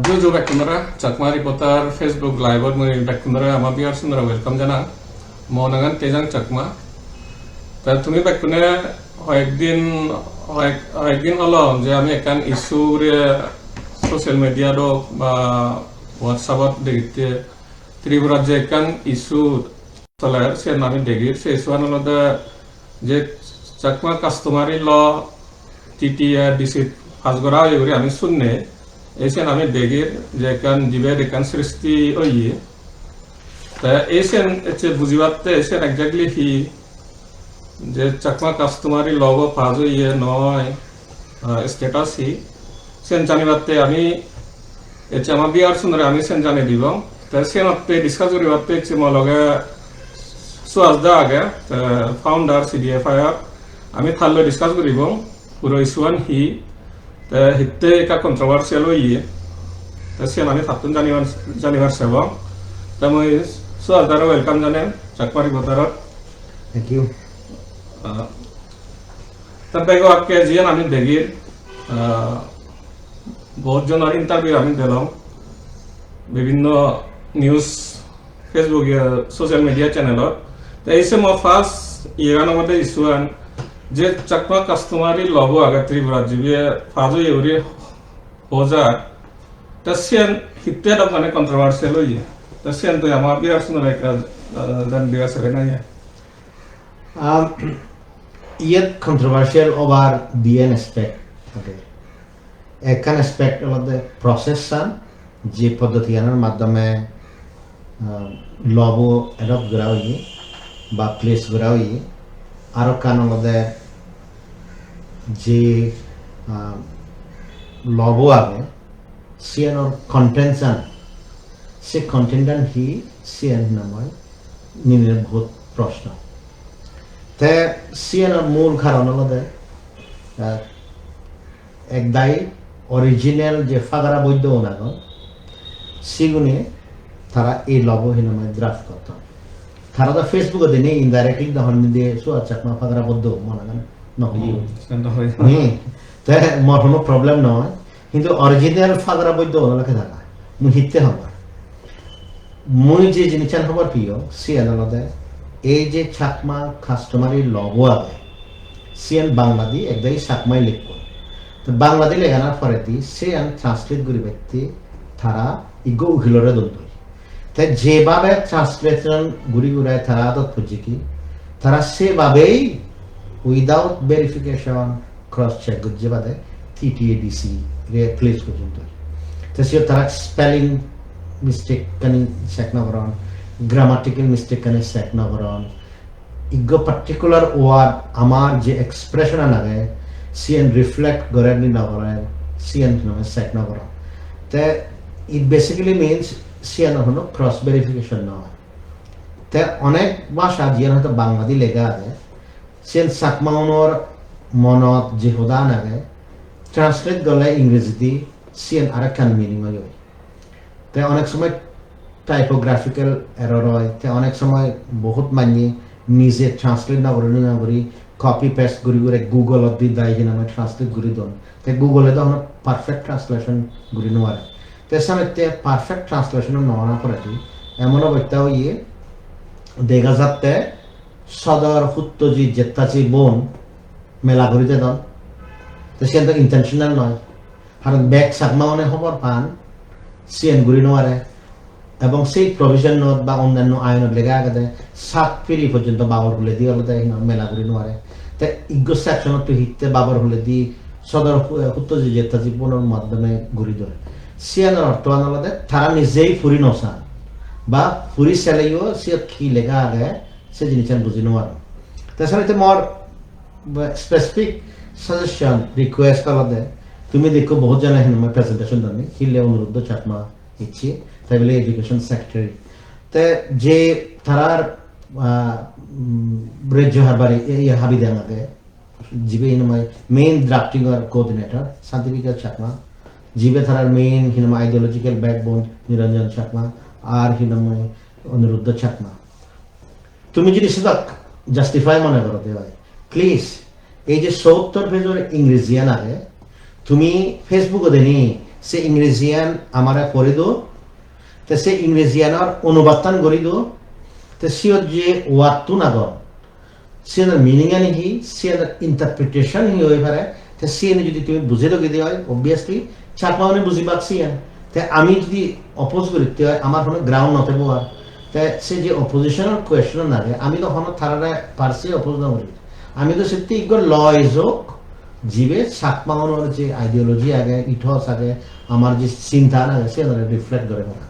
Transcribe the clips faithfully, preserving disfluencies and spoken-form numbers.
Ju ju bekkunore, Chakma Reporter Facebook Live-ot mui bekkunore ama viewers-unore welcome janang. Mo nangan Tejang Chakma. Ta tumi bekkune hoyekdin, hoyek, hoyekdin olo je ami ekkan issue ugure social media-t hok ba WhatsApp-ot degitte Tripura je ekkan issue soler, siyen ami degir, se issue-an olode je Chakma Customary Law T T A D C pass gora oye guri ami sunne, ei siyen ami degir je ekkan debate ekkan sristi oye. Te ei siyen ecche bujibatte siyen exactly hi, je Chakma Customary Law bo pass oye noi, ah, status hi, siyen janibatte ami ecche ama viewers-unore ami siyen janei dibong. Te siyenotte discuss guribatte ecche mo loge Suhas da age, te founder C D F I-r. Ami talloi discuss guribong puro issue-an hi, te hitte ekka controversial oye, te siyen ami tattun janibar, janibar sebong. Te mui Suhas dare welcome janei Chakma Reporter-ot. Thank you. Ah, te bego akke jiyan ami degir, ah, bohut jonor interview ami delong, bibinno news, Facebook, eh, social media channel-ot. Te ei se mo first iyegan obode issue-an je Chakma Customary Law bo age Tripura jibe pass oye guri hoja, te siyen hitte edok mane controversial oye. Te siyen tui ama viewers-unore ekka, eh, jan diba sebe na ya. Um, iyot controversial obar diyen aspect age. Ekkan aspect olode process-an, je poddotiyanor maddome, um, law bo adopt gora oye ba place gora oye. Arokkan olode je, um, law bo age, siyanor content-an, se content-an hi, siyan hinamai nine bohut proshno. Te siyanor mul karon olode, eh, ekdagi original je pagara boiddo un agon, sigune tara ei law bo hinamai draft gotton. Tara do Facebook-ot dene indirectly do hon de Suhas Chakma pagara boiddo un mone hoi no hoye. Hmm, sen do hoi. Hmm. Te mor hono problem noi. Hintu original pagara boiddo un olode tara. Mui hitte hobor. Mui je jinissan hobor piyong, siyan olode ei je Chakma customary law bo age, siyan Bangladi ekdagi Chakmai lekkon. To Bangladi leganar poredi siyan translate guribatte tara iggo ukilore don doi. Te jebabe translation guri gurai tara adot pojje ki, tara sebabei without verification cross check gojje bade T T A D C re place gojjon doi. Te siyot tara spelling mistake ani check no goron, grammatical mistake ani check no goron, iggo particular word amar je expression an age, siyen reflect gore ni no gore, siyen hinamai check no goron. Te it basically means siyen hono cross verification noi. Te onek bhasha jiyen hoito Bangladi lega age, siyen Chakma unor monot je hoda an age, translate gorle Ingrejidi siyen arekkan meaning oi oi. Te onek somoy typographical error oi, te onek somoy bohut manye nije translate no guri, no guri copy paste guri guri Google-ot di dai hinamai translate guri don. Te Google-e do hono perfect translation guri no pare. Te senotte perfect translation no ona poredi emon obosta oye, dega jatte sodor huttoji jettaji bon mela guri dedon. Te siyan do intentional noi. Karon bek Chakma une hobor pan, siyen guri no pare. Ebong sei provision-ot ba onnanno ainot lega agede, sat piri porjonto babor huledi olode hina mela guri no pare. Te iggo section-otto hitte babor huledi sodor hu-, hutto je jetta jibonor maddhome guri doi. Siyanor orthoan olode tara nijei puri no san. Ba puri seleyo siyot hi lega age, se jinissan buji no paron. Te senotte mor ba specific suggestion, request olode, tumi dekko bohut jone hinamai presentation donni, hille Anuruddha Chakma ecche, te bile Education Secretary. Te je tarar, ah, mm, Rejjo Harbari, e, e, Habidang age, jibe hinamai main drafting or coordinator, Santi Bikash Chakma, jibe tarar main hinamai ideological backbone, Niranjan Chakma, ar hinamai Anuruddha Chakma. Tumi jodi sedak justify mone goro de oi, please, ei je souttor page-or Ingrejian age, tumi Facebook-ot eni Se Ingrejiyan amare pori do, te se Ingrejiyanor onubadtan gori do, te siyot je word-tun agon, siyanor meaning-ani hi, siyanor interpretation hi oi pare, te siyani jodi tumi bujei dogide oi, obviously, Chakma-une bujibak siyan. Te ami jodi oppose goritte oi, amar hono ground no tebo ar. Te se je opposition-or question-an age, ami to hono tarare per se oppose no gori. Ami to setti iggo law ejok, jibe Chakma-unor je ideology age, ethos age, amar je chinta age, siyanore reflect gore para.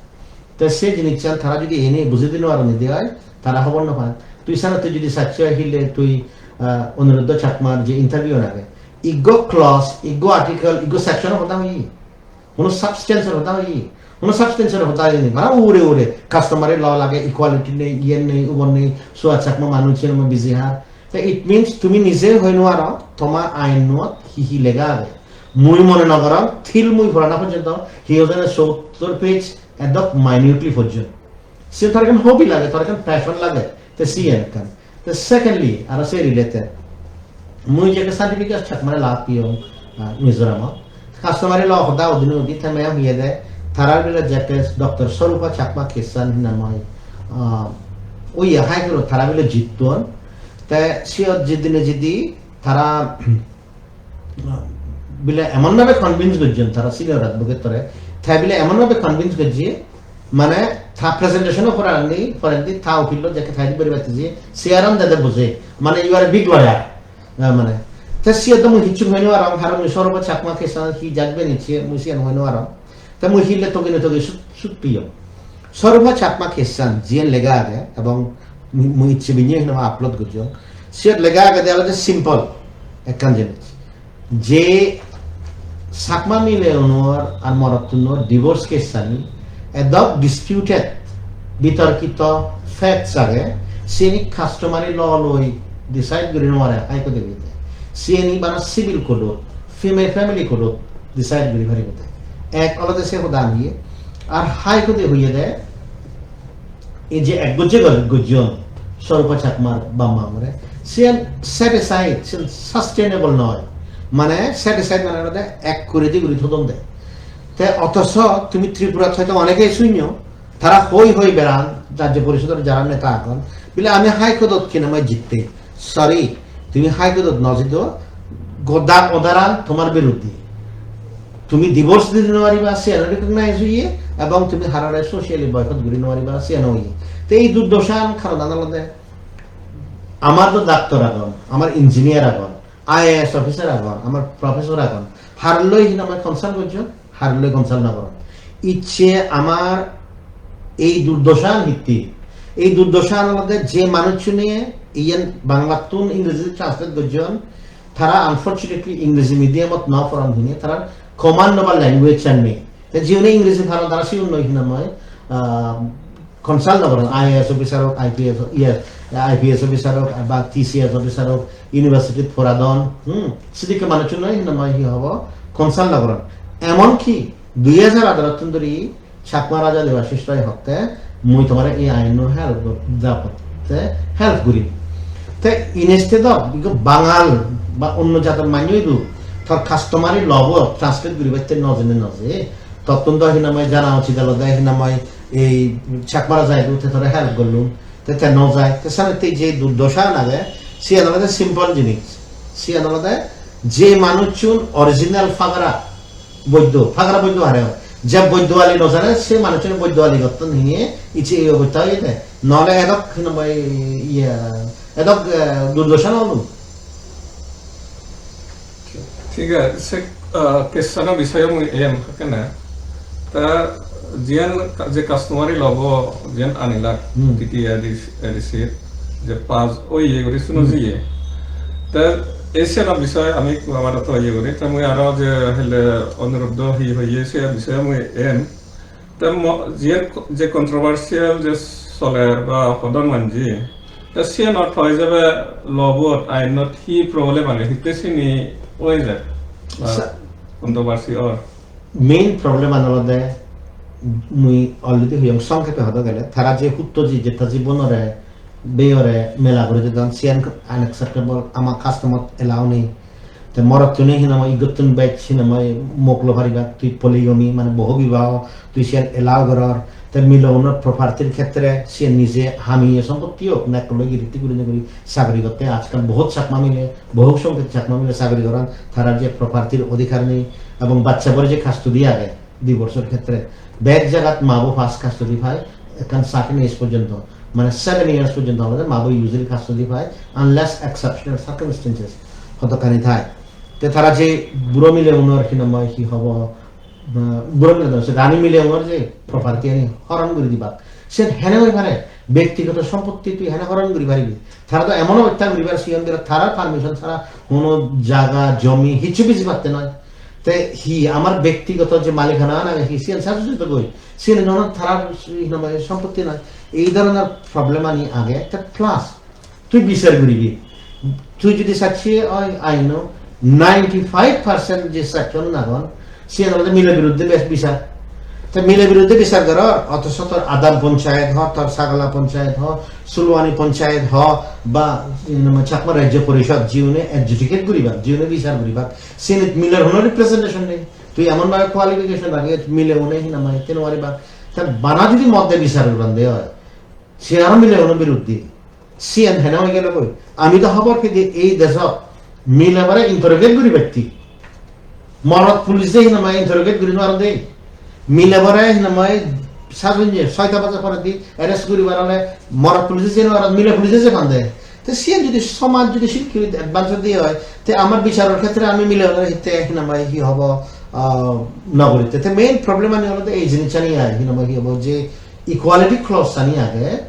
Te se jinissan tara jodi ene bujei di no paron de oi, tara hobor no pan. Tui senotte jodi sacche oi hille tui, ah, Aniruddha Chakmar je interview-an age, iggo clause, iggo article, iggo section-or hoda hoye. Hono substance-or hoda hoye. Hono substance-or hoda hoye ni. Bana ugure ugure customary law lage, equality nei, iyen nei, ubon nei, suat Chakma manuj siyen mui biji har. Te it means tumi nije hoi no paro, toma ainot hi hi lega age. Mui mone no gorong, till mui porana porjonto, hi hojone sottor page, edok minutely pojjon. Se tar ekkan hobby lage, tar ekkan passion lage, te siyen ekkan. Te secondly, aro se related, mui jekke certificate Chakmare lab piyong, ah, Mizoramot. Customary law hoda udine udi te meyang iye de, tarar bile jekke Doctor Sarupa Chakma case-an hinamai, ah, oye High Court-ot tara bile jitton. Te siyot jidine jidi tara bile emon bhabe convince gojjon tara senior advocate-tore, te bile emon bhabe convince gojje, mane ta presentation-o porandi, porendi ta ukillo jekke ta beri batte je, chair-an dede boje, mane you are a big lawyer, eh, mane. Te siyot do mui hissu hoi no parong, karon mui Sarupa Chakma case-an hi judgment icche, mui siyan hoi no parong. Te mui hille togine togi sut, sut piyong. Sarupa Chakma case-an jiyen lega age, ebong mui, mui icche binye hinamai upload gojjong. Siyot lega agede olode simple ekkan jinis. Je Chakma mile unor ar morottunor divorce case-ani edok disputed, bitorkito facts age, siyeni customary law loi decide guri no pare High Court-e hoyede. Siyeni bana civil court-ot, fami-, family court-ot decide guri paribo de. Ek olode se hoda ami, ar High Court-e hoyede, ei je ek gojje gor-, gojjon Sarupa Chakmar bap ma-re, siyen set aside, siyen sustainable noi. Mane set aside mane olode ek kuredi guri thodon de. Te otoso tumi Tripurat hoyto onege sunyo, tara hoi hoi beran, Rajyo Porishodor jara neta agon, bile ami High Court-ot hinamai jitte. Sorry, tumi High Court-ot no jido, goda order-an tomar biruddhe. Tumi divorce dite no pariba, siyan recognize oye, ebong tumi harare socially boycott guri no pariba, siyan oye. Te ei durdosan karonan olode, amar do doctor agon, amar engineer agon, I A S officer agon, amar professor agon, har loi hinamai consult gojjon, har loi consult no goron. Icche amar ei durdosan hitte, ei durdosan olode je manuchchune iyen Banglattun Ingreji translate gojjon, tara unfortunately Ingreji medium-ot no poron hine, tara command of a language-an nei. Te jiune Ingreji paron tara sigun loi hinamai, ah, consult no goron, I A S officer ok, I P S, yes, I P S officer ok, ba T C S officer ok, university-t poradon, hmm, sidikke manuchchun loi hinamai hi hobo, consult no goron. Emon ki dui hajar atharo-ttun dhuri Chakma Raja Debashish Roy hotte, "Mui tomare ei ainno help gor-, jabotte help gurim." Te instead of ikko Bangal ba onno jator manjyo idu tor customary law-bo translate guribatte no jene no je, tottun do hinamai jana uchit olode hinamai ei Chakma Raja idu te tore help gollun, te te no jai. Te senotte je durdosan age, siyan olode simple jinis. Siyan olode je manuchchun original Pagara Boiddo, Pagara Boiddo hare hoi. Je Boiddo ali no jane, se manuchchune Boiddo ali gotton hiniye, icche ei obosta oyede. Nole edok hinamai, iye, edok, eh, durdosa no olo. Thik age, se, ah, case-ano bisoye mui em hokkene. Ta jiyan ka-, je customary law-bo jiyan anilak, Hmm. T T A D C, A D C, je pass oye guri suno Hmm. jiye. Te ei siyano bisoye ami ekku abar to iye guri, te mui aro je helle Aniruddho hi hoye se bisoye mui em. Te mo-, je, je controversial je soler ba hodon manji, te siyanot hoi jebe law-bot, ainot hi problem age, hitte sini oi jai? Ba Sa- controversy or? Main problem an olode mui already hoyong songkhepe hodo gele, tara je huttoji jeta jibonore beyore mela guri dedon, siyan unacceptable, ama custom-ot allow nei. Te morottune hinamai igottun bej hinamai mok lo paribak, tui polygamy mane bohu bibaho, tui siyan allow goror. Te mileunor property-r khetre siyan nije hamiye sompotti ok, na ekko loi giritti gurinei guri sagori gotte. Ajkal bohut Chakma mile, bohu songkhe Chakma mile sagori goron, tarar je property-r odhikar nei, ebong bachchabor je custody age, divorce-or khetre bek jagat mabo first custody pai ekkan certain age porjonto, mane seven years porjonto olode mabo usually custody pai, unless exceptional circumstances hodokkani thai. Te tara je buro mileunor hinamai hi hobo, uh, buro mile no, se rani mileunor je property ani horon guri dibak, se hene oi pare? Bektigoto sompotti tui hene horon guri paribi? Tara to emon obosta guribar sigon gora, tarar permission sara hono jaga, jomi hissu biji patte noi. Te hi amar bektigoto je malikana age, hi siyan sasujito goi? Siyan no tarar hi nang hoi sompotti noi. Ei dhoronor problem ani age. Te plus tui bichar guribi. Tui jodi sacchi oi, I know, ninety five percent je section agon, siyan olode mile biruddhe bes bichar. Te mile biruddhe bichar goror, othocho tor Adam Panchayat ho, tor Sagala Panchayat ho, Sulwani Panchayat ho, ba, mm, Chakma Rajya Parishad, jiune adjudicate guribak, jiune bichar guribak, sinit miler hono representation nei. Tui emon bhabe qualification ragis, mileune hinamai te no paribak. Te bana jodi modde bichar gurande oi, se aro mileune biruddhe. Siyan hene oi gelo goi? Ami do hobor pei de ei dejot milebore interrogate guribatte. Morot police-e hinamai interrogate guri no paron de. Milebore hinamai sajonnye soita bajar poredi arrest guribar ole morot police-e jei no paron, mile police-e jei pan de. Te siyan jodi somaj jodi sidikke advance odi oi, te amar bicharor khetre ami mileunore hitte hinamai hi hobo, ah, no guritte. Te main problem ani olode ei jinisani ai, hinamai hi hobo, je equality clause ani age,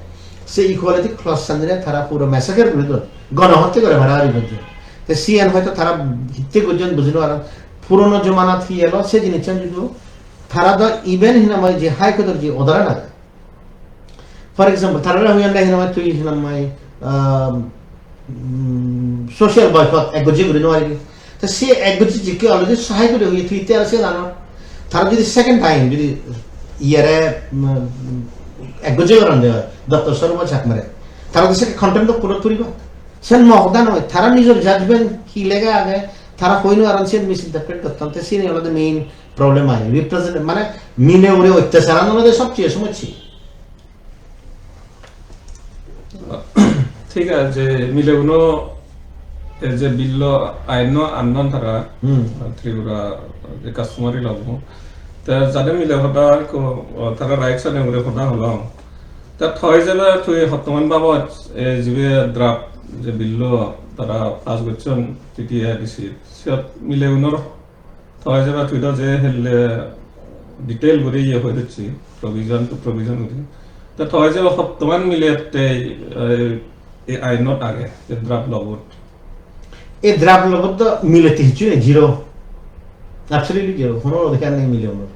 se equality clause anire tara puro massacre guri don, gonohotte gore mara mari gojjon. Te siyan hoyto tara hitte gojjon buji no paron. Purono jomanat hi elo se jinissan judo, tara do even hinamai je High Court-or je order an age, for example, tarare hoyonde hinamai tui hinamai, um, mm, social boycott ek gojje guri no paribi. Te se ek gojje jikke already sahai guri hoye, tui te aro se jano. Tara jodi second time jodi iyere, mm, ek gojje goronde oi, Doctor Sarubhai Chakmare, tara do se contempt of court-ot puribo. Sen mo hoda noi, tara nijor judgment hi lega age, tara hoi no paron, sen misinterpret gotton. Te sini olode main problem ai. Represent, mane, mile ugure ottyacharan olode sobcheye somosse. Thik age, mileuno ei je bill-o ainno annon tara, Hmm. Tripura je customary law-bo. Te jade mile hoda ekko, tara rights-ani ugure hoda holong. Te toi jebe tui hottoman babot ei jibe draft je bill-o tara pass gocchon T T A D C, siyot mileunor toi jeba tui do je helle detail guri iye hoi dicchi, provision to provision guri. Ta toi jeba hottoman mile te, eh, ei ainot age, je draft law-bot. Ei draft law-bot do mile te hissu nei, zero. Absolutely zero. Hono odhikar nei mileunor.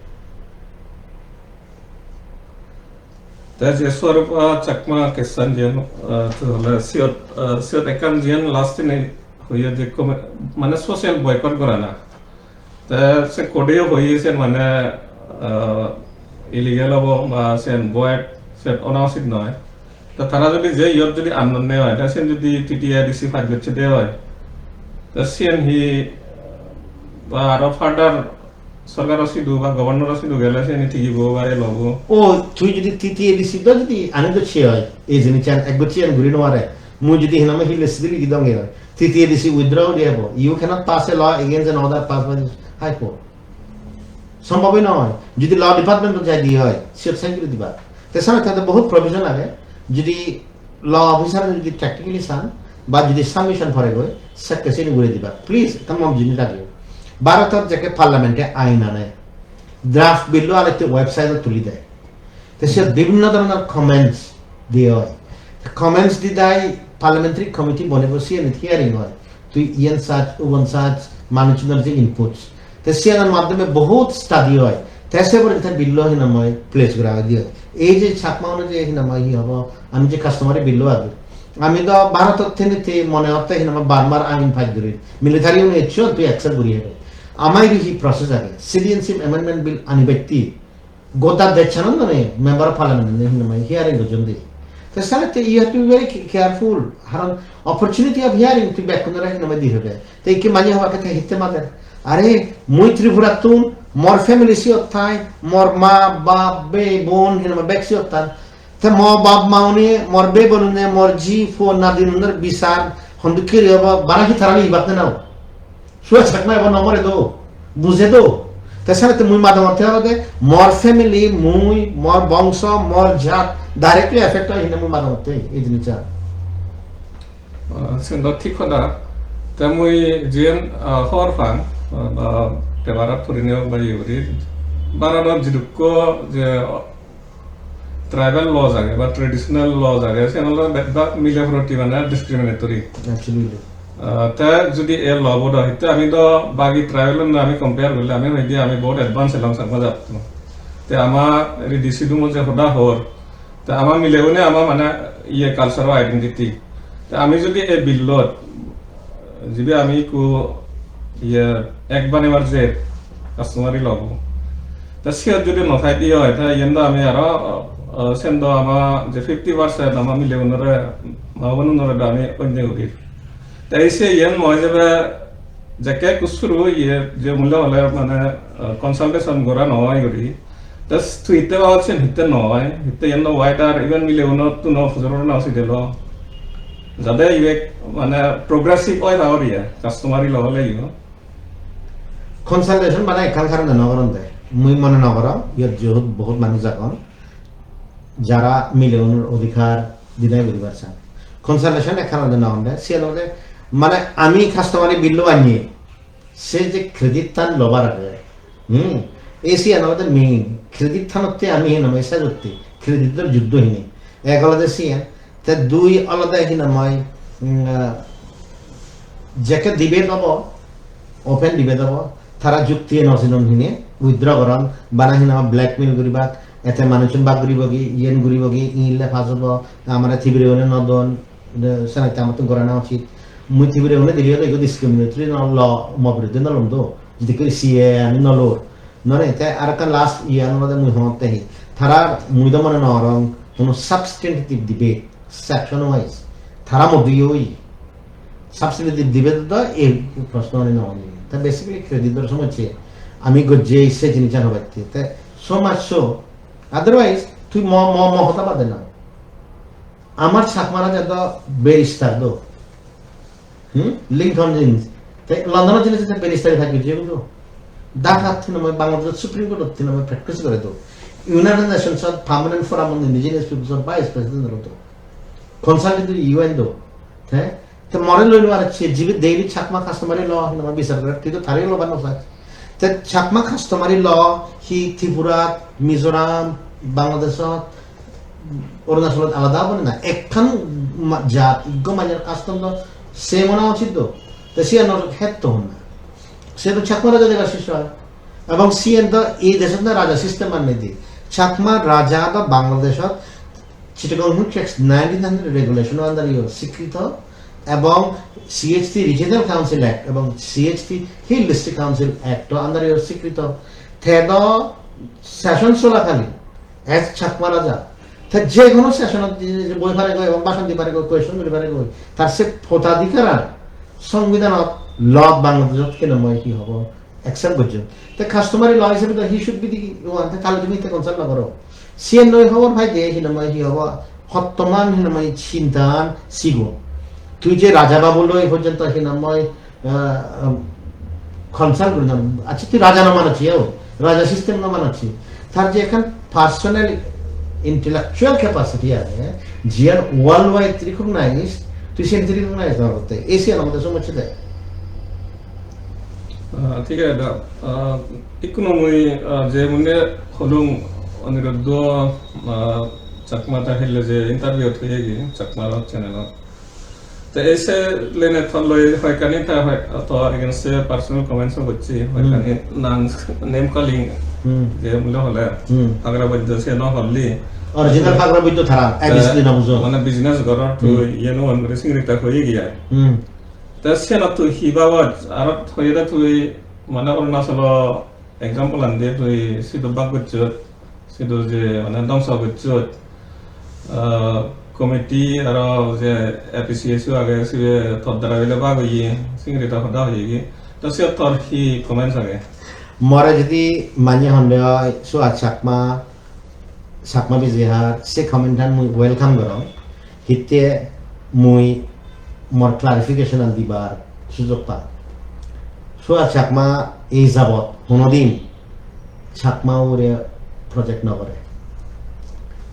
Te je Swarupa Chakma case-an jiyan, eh, to hole siyot, eh, siyot ekkan jiyan last-ine hoye je kom-, mane social boycott gorana. Te se court-eyo hoye sen mane, ah, illegal obo ba sen void, sen ona usit noi. Te tara jodi je iyot jodi annonne oi, te sen jodi T T A D C pass gocche de oi, te siyen hi ba aro further sorkaro sidu ba governor-o sidu gele siyeni tigibo ba elobo. O, tui jodi T T A D C do jodi ani do se oi, ei jinissan ek gocche an guri no pare. Mui jodi hinamai hi list ligi donge oi, T T A D C withdraw guri ebo. You cannot pass a law against an order passed by the High Court. Sombhob noi. Jodi law department-ot jai di oi, siyot sign guri diba. Te sara te bohut provision age. Jodi law officer jodi technically san, ba jodi submission pore goi, sekke sini guri diba. Please, ekkan mom jini ragio. Bharotot jekke parliament-e ain ane, draft bill-o alekte website-ot tuli de. Te siyot bibhinno dhoronor comments diye oi. Te comments di dai parliamentary committee bonibo, siyenit hearing oi. Tui iyen sach, ubon sach, manuchunor je inputs. Te siyanor maddhome bohut study oi. Te se pore te bill-o hinamai place gora oi diye. Ei je Chakma-uno je hinamai hi hobo, ami je customary bill-o agi. Ami do Bharotot theni te mone hotte hinamai Burmar ain pass guri. Military-uno ecchon tui accept guri hebe. Amai hi process age. Citizenship Amendment Bill anibatte goda dejchanot mane member of parliament-e hinamai hearing gojjon de. Te sale te you have to be very ca-, careful. Haron opportunity of hearing tui bekkunore hinamai di hobe. Te ikke manye hobakke te hitte mader. Are mui Tripurattun, mor family siyot thai, mor ma, bap, bei, bon, hinamai bek siyot than. Te mo bap ma une, mor bei bon une, mor ji, po, nadin unor bisar, hondu kiri obo, bana hi tarani ibat ne nao. Suresh Chakma ebo no more do, buje do. Te sale te mui madangotte olode mor family, mui, mor bongso, mor jat directly affect oi hine mui madangotte ei jinissan. Ah, siyen do thik hoda. Te mui jiyen, ah, hobor pang, ah, ba paper-ot purine ok ba iye guri, Bharodot jidukko je tribal laws age ba traditional laws age, siyan olode bek-, bek mile proti mane discriminatory. Absolutely. Ah, te judi ei law bo do, hitte ami do bagi tribal loi ami compare gorle ami hoide ami bahut advance elong Changma jatto. Te ama ridi sidu mo je hoda hor, te ama mile gune ama mane iye cultural identity. Te ami judi ei bill-ot jibe ami ikku iye ek banebar je customary law bo. Te siyot judi no thai diye oi, te iyen do ami aro, uh, sen do ama je fifty percent ama milegunore, ma bonunore do ami onne guri. Te ei se iyen moi jebe jekke ekku suru iye je mule hole mane, uh, consultation gora no oi guri. Te tui hitte babot sen hitte no oi, hitte iyen do wider even milegunottun o hojor no side lo. Jade ibe mane progressive oi pagor iye, customary law hole iye. Consultation bana ekkan karone no goron de. Mui mone no gorong, iyot jehut bohut manuj agon, jara mileunor odhikar deny guribar chan. Consultation ekkan karone no goron de, siyan olode mane ami customary bill-o bannye, se je credit-tan lobar age, hmm, ei siyan olode main. Credit-tanotte ami hinamai sejotte, credit-or juddo hine. Ek olode siyan, te dui olode hinamai, mm, ah, jekke debate obo, open debate obo, tara jukti no sinon hine, withdraw goron, bana hinamai blackmail guribak, ete manuchun bak guribogi, iyen guribogi, inle pass obo, amare Tibiregune no don, de, senotte amattun gorana uchit. Mui Tibiregune diliyo do ego discriminatory no lo, mo biruddhe no lom do, jidikki C A A ami no lor. Nore, te aro ekkan last iyan olode mui hongotte hi. Tara mui do mone nw gorong hono substantive debate, section wise. Tara moddhe oi. Substantive debate do ei proshno ani nw oi. Ta basically credit-or somosse ami gojje se jinissan hobatte. Te so much so. Otherwise, tui mo, mo, mo hoda bade na. Amar Chakma raja do barrister do. Hmm? Lincoln Lynch. Te London-ot jeinei se barrister-i thakki je gulo. Dhaka-t hinamai Bangladesh Supreme Court-ot hinamai practice gore do. United Nations-ot Permanent Forum on Indigenous Peoples-or Vice President ro do. Consultant to U N do. Te, te more loi lo ar se jibe daily Chakma customary law hinamai bisar gore, tui do tare lo ban no sai. Te Chakma customary law hi Tripura, Mizoram, Bangladesh-ot, Arunachalot alada obo na? Ekkan ma-, jat, ikko manjor custom do same ona uchit do. Te siyanor hetto honna? Se do Chakma raja degar sisyo oi. Ebong siyen do ei dejot na raja system an nei de. Chakma raja do Bangladeshot Chittagong Hill Tracts nineteen hundred regulation under yo sikrito, ebong C H T Regional Council Act ebong C H T Hill District Council Act under yo sikrito. Te do session cholakalin as Chakma raja, te je hono session-ot di-, di-, boi paregoi ebong bhashon di paregoi, question guri paregoi, tar se bhotadhikar ar songbidhanot law Bangladeshot hinamai hi hobo accept gojjon. Te customary law hisebe to he should be the one, te tale tumi te consult no goro. Siyen noi hobor pai de hinamai hi hobo, hottoman hinamai chintan sigon. Tui je raja babu loi porjonto hinamai ah, um, consult guri na. Accha, tui raja no manacchi, o, raja system no manacchi. Tar je ekkan personal intellectual capacity age, jiyan worldwide recognized, tui siyan tui recognize no gotte. Ei siyan amade somosse de. Ah, thik age da. Ah, ikkunu mui, ah, je mune holung Aniruddha, ah, Chakma ta hille je interview-t hoyegi Chakma Rock channel-ot. Te ei se line-ot loi hoyekkani ta hoi, to against-e personal comments-o gocche, hoyekkani nang name calling, hmm, je mule hole, hmm, Pagra Boiddo se no holli. Original Pagra Boiddo tara, A B C D no bujo. Mane business goror tui, hmm, iye no on guri singri ta hoye giya. Hmm. Te se no tui hi babot, aro hoye de tui mane Arunachalo example an de tui sidu bak gocchot, sidu je mane dongso gocchot. Ah, committee aro je A P C S U age, sibe tor dara bile bag oye, singiri ta hoda hoyegi. To siyot tor hi comments age? More jodi manye honde oi, Suhas Chakma, Chakma Bijihar, se comment an mui welcome gorong. Hitte mui mor clarification an dibar sujog pang. Suhas Chakma ei jabot honodin Chakma ugure project no gore.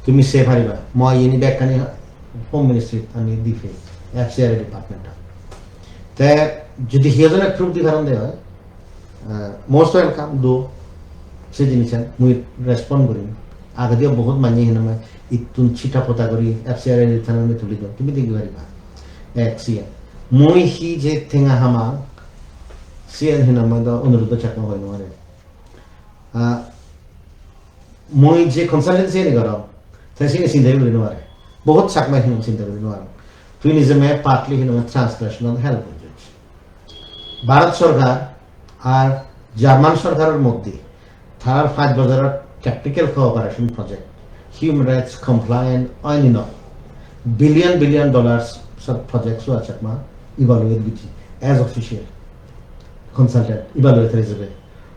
Tumi se pariba, mo iyeni bekkani Home Ministry ami di pei, F C R A department. Te jodi hiyo jone proof di paron de oi, eh, most welcome, do. Se jinisan mui respond gurim. Agediyo bohut manye hinamai ittun chita pota guri F C R A di thanani tuli don. Tumi degi pariba. Ek siya. Mui hi je tenga hamang, siyan hinamai do Aniruddha Chakma hoi no pare. Ah, mui je consultancy ani gorong, te sini sinta guri no pare. Bohut Chakma hinamai sinta guri no pare. Tui nije me partly hinamai translational help gojjos. Bharat sorkar ar German sorkaror moddhe tarar panch bojoror technical cooperation project, human rights compliant oini noi, billion billion dollars sor project Suhas Chakma evaluate gojje as official consultant, evaluator ijebe.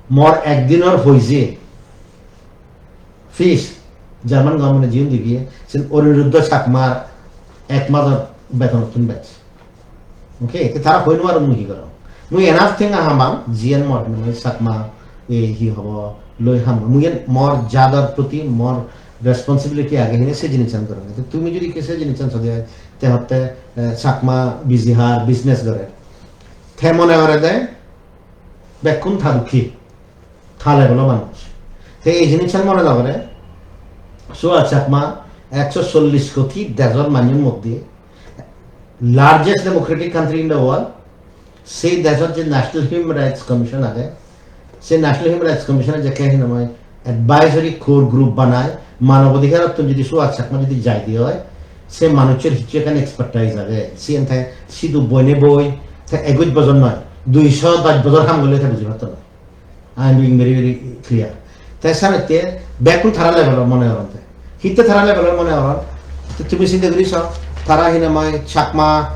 Mor ek dinor hoije fees German government-e jiun dibiye, sen Aniruddha Chakmar ek major betonottun bej. Okay, te tara hoi no paron mui hi gorong. Mui enough tenga hamang, jiyan mor hinamai Chakma, e, hi hobo, loi ham. Mui yen mor jador proti mor responsibility age hine se jinisan gorong. Te tumi jodi ke se jinisan sode oi, te hotte, eh, Chakma Bijihar business gore. Te mone gore de, bekkun ta dukki. Tha level-o manuj. Te ei jinisan mone no gore, Suhas Chakma ekso chollish koti dejor manjor moddhe largest democratic country in the world, sei dejor je National Human Rights Commission age, sei National Human Rights Commission-e jekke hinamai advisory core group banai, manobadhikarottun jodi Suhas Chakma jodi jai de oi, se manuchor hissu ekkan expertise age. Siyen te sidu boine boi, te eguj bojor noi, duiso dos bojor ham golle te buji patto noi. I am being very, very clear. Te senotte bekkun tara level-or mone goron te. Hitte tara level-or mone goron? Te tumi sinte guri so, tara hinamai Chakma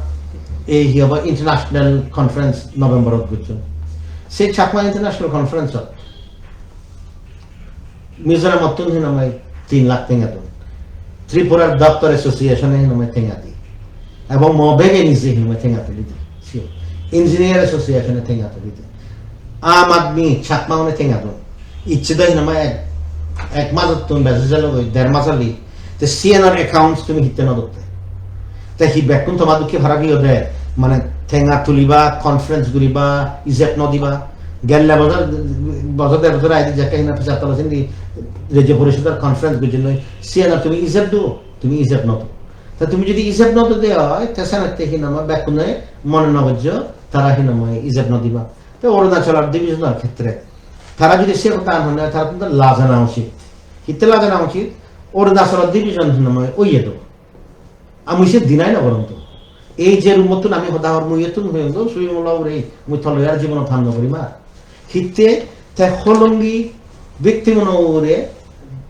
ei hi hobo international conference November-ot gocchon. Se Chakma International Conference-ot Mizoramottun hinamai tin lakh tenga don. Tripurar Doctor Association-e hinamai tenga di. Ebong mo bege nije hinamai tenga tuli di. Siyot. Engineer Association-e tenga tuli di. Aam Aadmi Chakma-une tenga don. Icche do hinamai ek, ek majottun beji jalo goi, der mas oli. Te siyanor accounts tumi hitte no dotte? Te hi bekkun toma dokke para giyode, mane tenga tuliba, conference guriba, ijeb no diba? Gelle bojor, bojor der bojor aidi jekke hina pisa tolo sindi Rajya Porishodor conference gujinoi, siyanor tumi ijeb do, tumi ijeb no do. Te tumi jodi ijeb no do de oi, te senotte hinamai bekkune mone no gojjo, tara hinamai ijeb no diba. Te Arunachalor division-or khetre tara jodi se hoda hone, tara to lajana uchit. Hitte lajana uchit? Arunachalor division hinamai oye do. Ami se deny no gorong to. Ei je room-ottun ami hoda hor, mui ettun hoyong do, Subimol babure, mui toloi ar jibonot ham no gorim ar. Hitte te holongi victim-uno ugure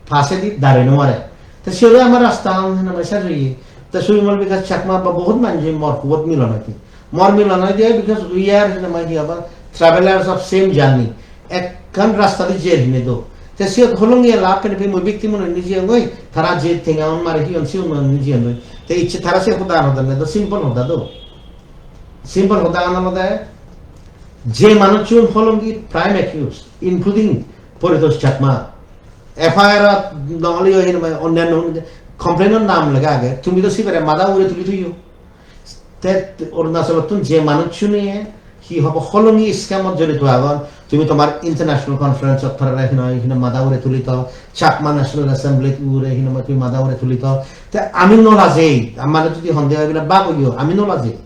pasedi dare no mare. Te siyot amar rasta hinamai sej oye. Te Subimol Bikash Chakma ba bohut manje mor hubot milon oide. Mor milon oide because we are hinamai hi abar travelers of same journey. Ekkan rasta di jer hine do. Te siyot holongi elak kene pe mui victim-uno ni jiyongoi, tara je tenga-un mare hiyon sigun ni jiyongoi. Te icche tara se hoda hodonne do, simple hoda do. Simple hoda olode je manuchun holongi prime accused, including Paritosh Chakma, F I R-ot no oleyo hinamai onnanno complaint-ot nam lega age, tumi do sibere mada ugure tuli toyo. Te Arunachalottun je manuchchune hi hobo holongi scam-ot jorito agon, tumi tomar international conference-ot tarare hina, hina mada ugure tuli to, Chakma National Assembly-t ugure hina tumi mada ugure tuli to. Te ami no lajei, amare jodi honde oi bile bag oiyo, ami no lajei.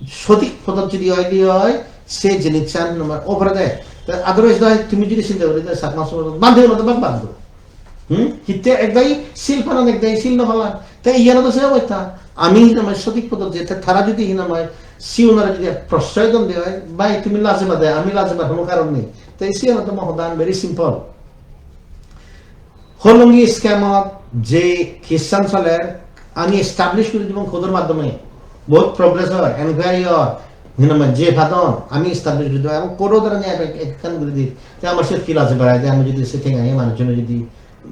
Sothik podot jodi oi de oi, se jinissan tomar oporede. Te otherwise do tumi jodi sinte gori de Chakma somajot bhante guno to bhag bhag do. Hmm? Hitte ekdagi sil panan, ekdagi sil no panan. Te iyan do se obosta. Ami hinamai sothik podot je, te tara jodi hinamai siunore jodi proshroy don de oi, bhai tumi lajeba de, ami lajebar hono karon nei. Te siyan to mo hodan very simple. Holongi scam-ot je case-an soler, Ami establish guri dibong court-or maddhome. Bohut progress or, enquiry or, hinamai je padon, ami establish guri dibong. Ebong court-o dara niye ek, ek, ekkan guri di. Te amar siyot ki laje berai de, ami jodi se tenga ye manuchune jodi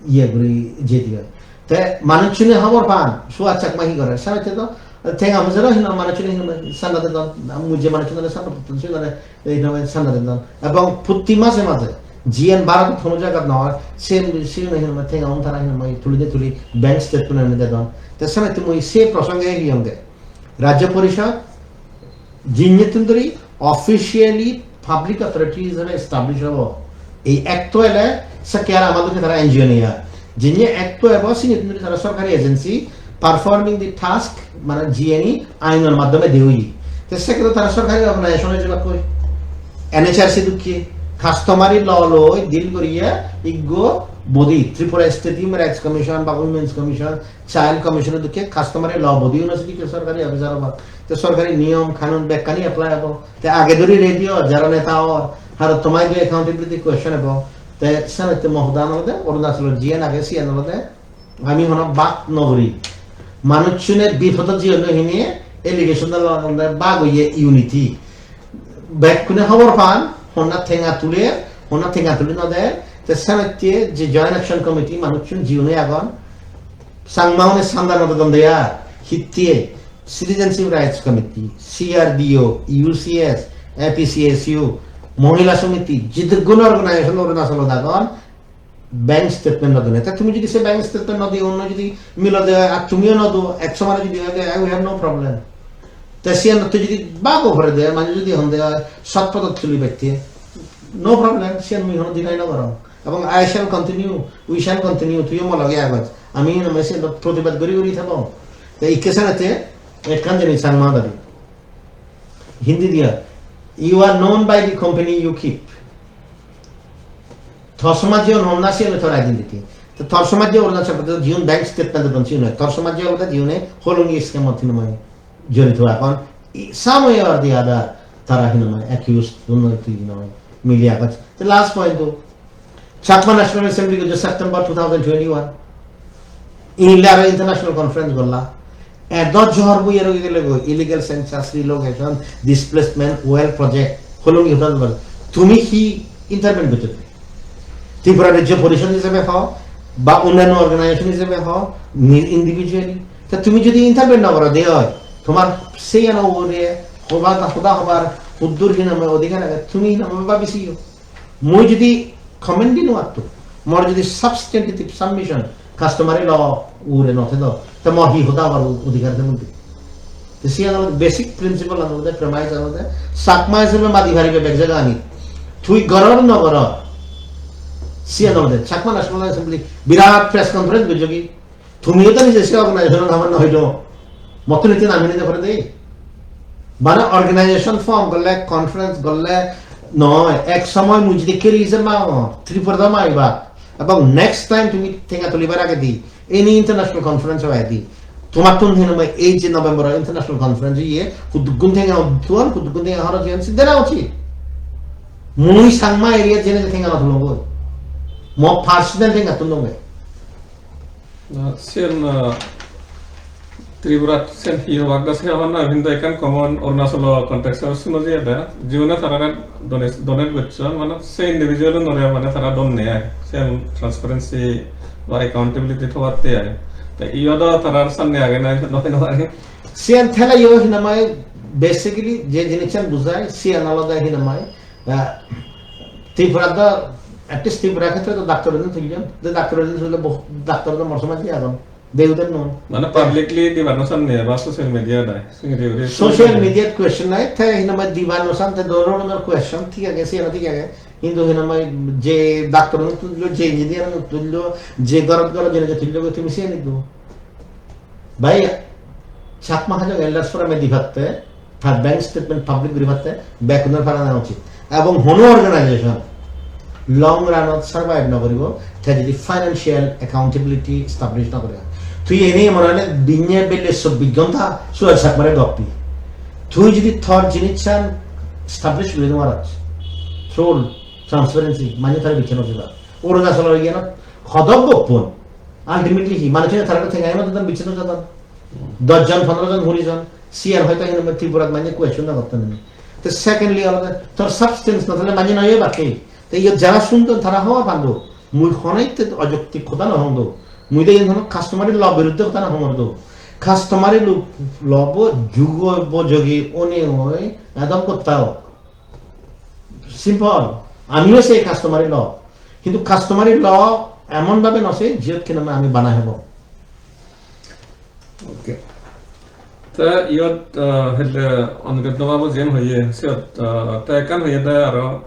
iye guri je diye. Te manuchune hobor pan, Suhas Chakma hi gore. Senotte do tenga pojero hinamai manuchune hinamai sanda dedon, mui je manuchune sanda dedon, hinamai sanda dedon. Ebong protti mase mase jiyen Bharotot hono jagat noi, sen, sen hinamai tenga un tara hinamai tuli de tuli bank statement ani dedon. Te senotte mui se prosonge hi honge. Rajya Porishod jinnettun dhuri officially public authority hisebe establish obo. Ei act-to ele sekke ar amadokke tara N G O nei ar. Jinne act-to ebo sinnettun dhuri tara sorkari agency performing the task, mane jiyeni ainor maddhome de oye. Te sekke to tara sorkari organization oi jebakkoi. N H R C dokke customary law loi deal guriye iggo body, Tripura State Human Rights Commission ba Women's Commission, Child Commission dokke customary law body uno sedokke sorkari officer obak. Te sorkari niyom kanun bekkani apply obo. Te age dhuri ready o, jara neta or, aro tomar je accountability question obo. Te senotte mo hodan olode Arunachalot jiyen age siyen olode ami hono bak no guri. Manuchune bipodot jiyon no hine allegation olode bak oye unity. Bekkune hobor pan, honna tenga tuler, honna tenga tuli no der. Te senotte je Joint Action Committee manuchun jiune agon, Changmaune sanda no dedon de ar, hitte Citizenship Rights Committee, C R D O, U C S, A P C S U, Mohila Samiti, jidukkun organization Arunachalot agon, bank statement no done. Te tumi jodi se bank statement no diyo, onno jodi milo de, ar tumiyo no do, ek somare jodi hoy de, "I, we have no problem." Te siyanotte jodi bago pore de, mane jodi hon de, sot podot tuli batte, no problem, siyan mui hono deny no gorong. Ebong I shall continue, we shall continue, tuiyo mo loge agoj. Ami hinamai siyan protibad guri guri thebo. Te ikke senotte ekkan jinis Changma dabi. Hindi diya, "You are known by the company you keep." Tor somajje on honna siyan tor identity. Te tor somajje Arunachal Pradesh jiun bank statement dedon siun noi. Tor somajje olode jiune Hollongi scam ot hinamai jorito agon. I-, some way or the other, tara hinamai accused, dunnoi tui hinamai mili agon. Te last point to, Chakma National Assembly gojjo September two thousand twenty-one. Inle aro international conference golla. Edo johor bui aro gele go illegal census, relocation, displacement, well project, Hollongi hotel bar. Tumi hi intervene gojjo? Tripura Rajya Porishod hisebe ho, ba onnanno organization hisebe ho, ni-, individually. Ta tumi jodi intervene no goro de oi, tomar seyano ugure hoba, hoda hobar huddur hinamai odhikar age, tumi hinamai bhabi siyo. Mui jodi comment di no atto, mor jodi substantive submission customary law ugure no thedo, te mor hi hoda hobar odhikar thedo? Te siyan olode basic principle olode, premise olode, Chakma hisebe madi paribe bek jaga ani. Tui goror no goror, siyan olode Chakma National Assembly birat press conference gojjogi. Tumiyo to nije se organization-or hobor no hoido. Mottun itte nami nide pore de. Bana organization form gorle, conference gorle noi. Ek somoy mui jodi keri je ma o, Tripura da ma iba. Ebong next time tumi tenga tulibar agedi, any international conference o agedi, tomattun hinamai ei je November-o international conference iye, huddukkun tenga tuan, huddukkun tenga horoj iyan, se dena uchit. Mui Changma area jene je tenga no tulongoi. Mo personal tenga tulongoi. Ah, siyen, ah, Tripurat siyen hi hobak da se hobor nw, hintu ekkan common Arunachalo context-ot suno jiyede, jiune tarare donate, donate gocchon, mane se individual-unore mane tara donne ai, siyen transparency ba accountability thobatte ai. Te iyot do tarar sanne age nai, no hoi nw pari. Siyen thele yo hinamai basically je jinissan bujai, siyen olode hinamai, ah, Tripura do, at least Tripura khetre do doctor-une tullon, de doctor-une tulle boh-, doctor do mor somajje agon. Deu den non. Mane publicly diba no sanne ba social media dai. Singiri guri social media question nai, te hinamai diba no san, te dor dor question, thik age, siyan thik age. Hintu hinamai je doctor no tullo, je engineer no tullo, je gorot gorot jene je tullo, tumi siyan do. Bhai, Chakma Hajong Elders Forum-e dibatte, tar bank statement public guribatte, bekkunor para jana uchit. Ebong hono organization long run-ot survive no guribo, te jodi financial accountability establish no gore. Tui eni mone hole dinne belle chobbish ghonta Suhas Chakmare goppi. Tui jodi tor jinissan establish guri no paros, through transparency, mane tare bichche no jeba. Arunachalor iyanot hodok goppon. Ultimately hi? Manuchune tarare tenga ema dedon, bichche no jadon. Dosh jon, pondro jon, kuri jon, siyan hoyto hinamai Tripurat manye question no gotton. Te secondly olode tor substance no thale manye no oye baki. Te iyot jara sundon tara hobor pando. Mui hono hitte ojoktik hoda no hong do. Mui de iyen hono customary law biruddhe hoda no hongor do. Customary lo-, law bo jugo bojogi one oi adop gotta o. Simple. Amiyo sei customary law. Hintu customary law emon bhabe no sei jiyot hinamai ami banai hebo. Okay. Te iyot, ah, hele Aniruddha babu jiyen hoye, siyot, ah, te ekkan hoye de aro,